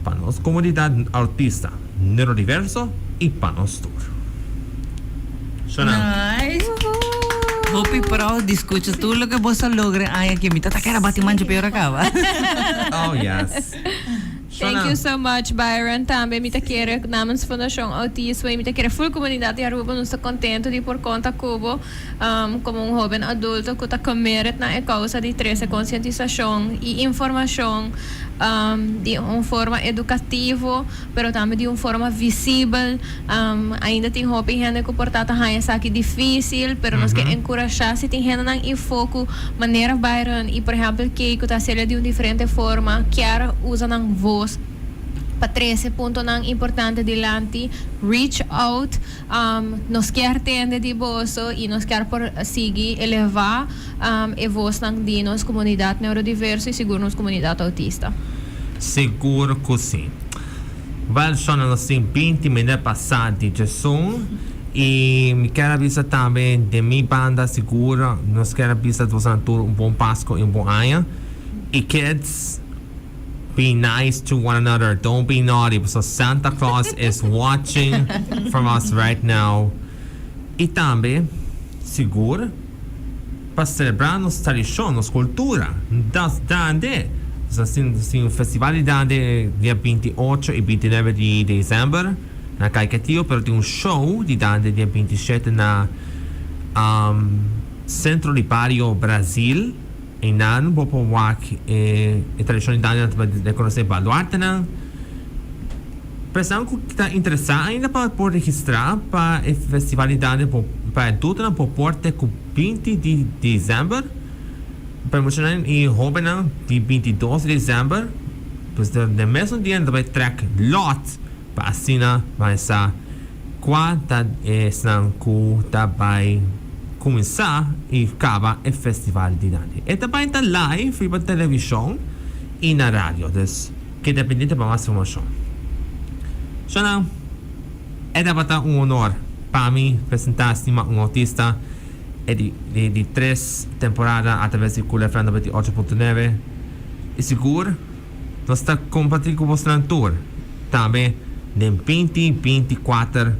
pa nos comunidad autista, neurodiverso y pa nos tur. Shona. Nice. Hopi proud di scucha tur loke bo sa logra aña aki. Mi ta ta kere bati mancha peor a caba. Oh yes. Thank you so much Byron. Tambe mi ta kere namens Fundacion Autismo y mi ta kere full comunidad di Aruba nos ta contento di por conta cu bo como un hoben adulto cu ta committed na e causa di trece concientisacion y informacion di un forma educativo pero tambe di un forma visibel. Ainda tin hopi hende cu por ta ta haña esaki dificil pero nos ke encurasha si tin hendenan info cu manera Byron y por ehempel Kay cu ta haciel di un diferente forma kier usa nan voz. Pa trece puntonan importante dilanti, reach out, nos kier tende di boso y nos kier por sigui eleva e voznan di nos comunidad neurodiverso y sigur nos comunidad autista. Sigur cu si. Wel Shona nos tin binti minuut pasa di djesun y mi kier a bisa tambe den mi banda sigur nos kier a bisa bosonan tur un bon Pasco y un bon aña y kids be nice to one another don't be naughty pasobra Santa Claus is watching from us right now y tambe sigur pa celebra nos tradicion nos cultura das dande nos tin un festival di dande dia 28 y 29 di december na Caiquetio pero tin un show di dande dia 27 na Centro di Bario Brasil. Einan bo por wak e tradishon di Daniel ta rekonosé baluartenan. Personanan ku ta interesá ainda pa por registrá pa e festival di Daniel por pa e adultonan por por te ku 20 di desèmber. Pa e muchanan i hóbennan di 22 di desèmber. Pues den mesun dia nan ta bai trèk lòt pa asina bai sa Kua ta esnan ku ta bai kuminsá i kaba e festival di Dande? E ta bai ta live riba televishon i na radio, dus keda pendiente pa mas informashon. Shonnan, e tabata un honor pa mi presentá Stima un Autista e di di tres temporada atraves di Cool FM 98.9 i sigur Nos ta comparti cu bosnan tur tambe den binti 24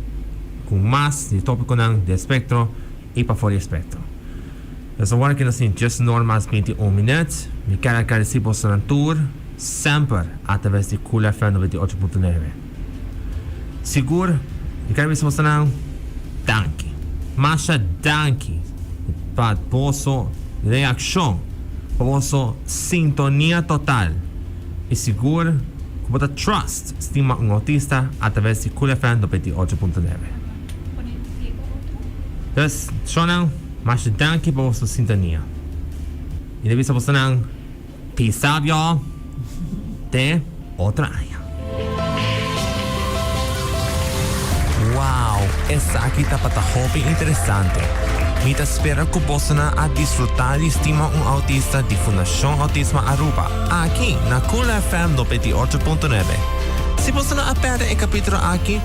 cu mas di topiconan di espectro y pafor di espectro. Nos awor aki nos tin just nor mas 21 minuut. Mi kier agradeci bosnan tur semper a traves di Cool FM 98.9. Sigur mi kier bisa bosnan danki. Masha danki pa boso reaccion, pa boso Sintonia total y sigur cu bo ta trust stima un autista a traves di Cool FM 98.9. Dus, shownan, masha danki pa boso sintonia. Mi ta bisa bosonan, peace out y'all, te otro aña. Wow, esaki tabata hopi interesante. Mi ta spera cu bosonan a disfruta di Stima un Autista di Fundacion Autismo Aruba, aki na Cool FM 98.9. Si bosonan a perde e capitulo aki,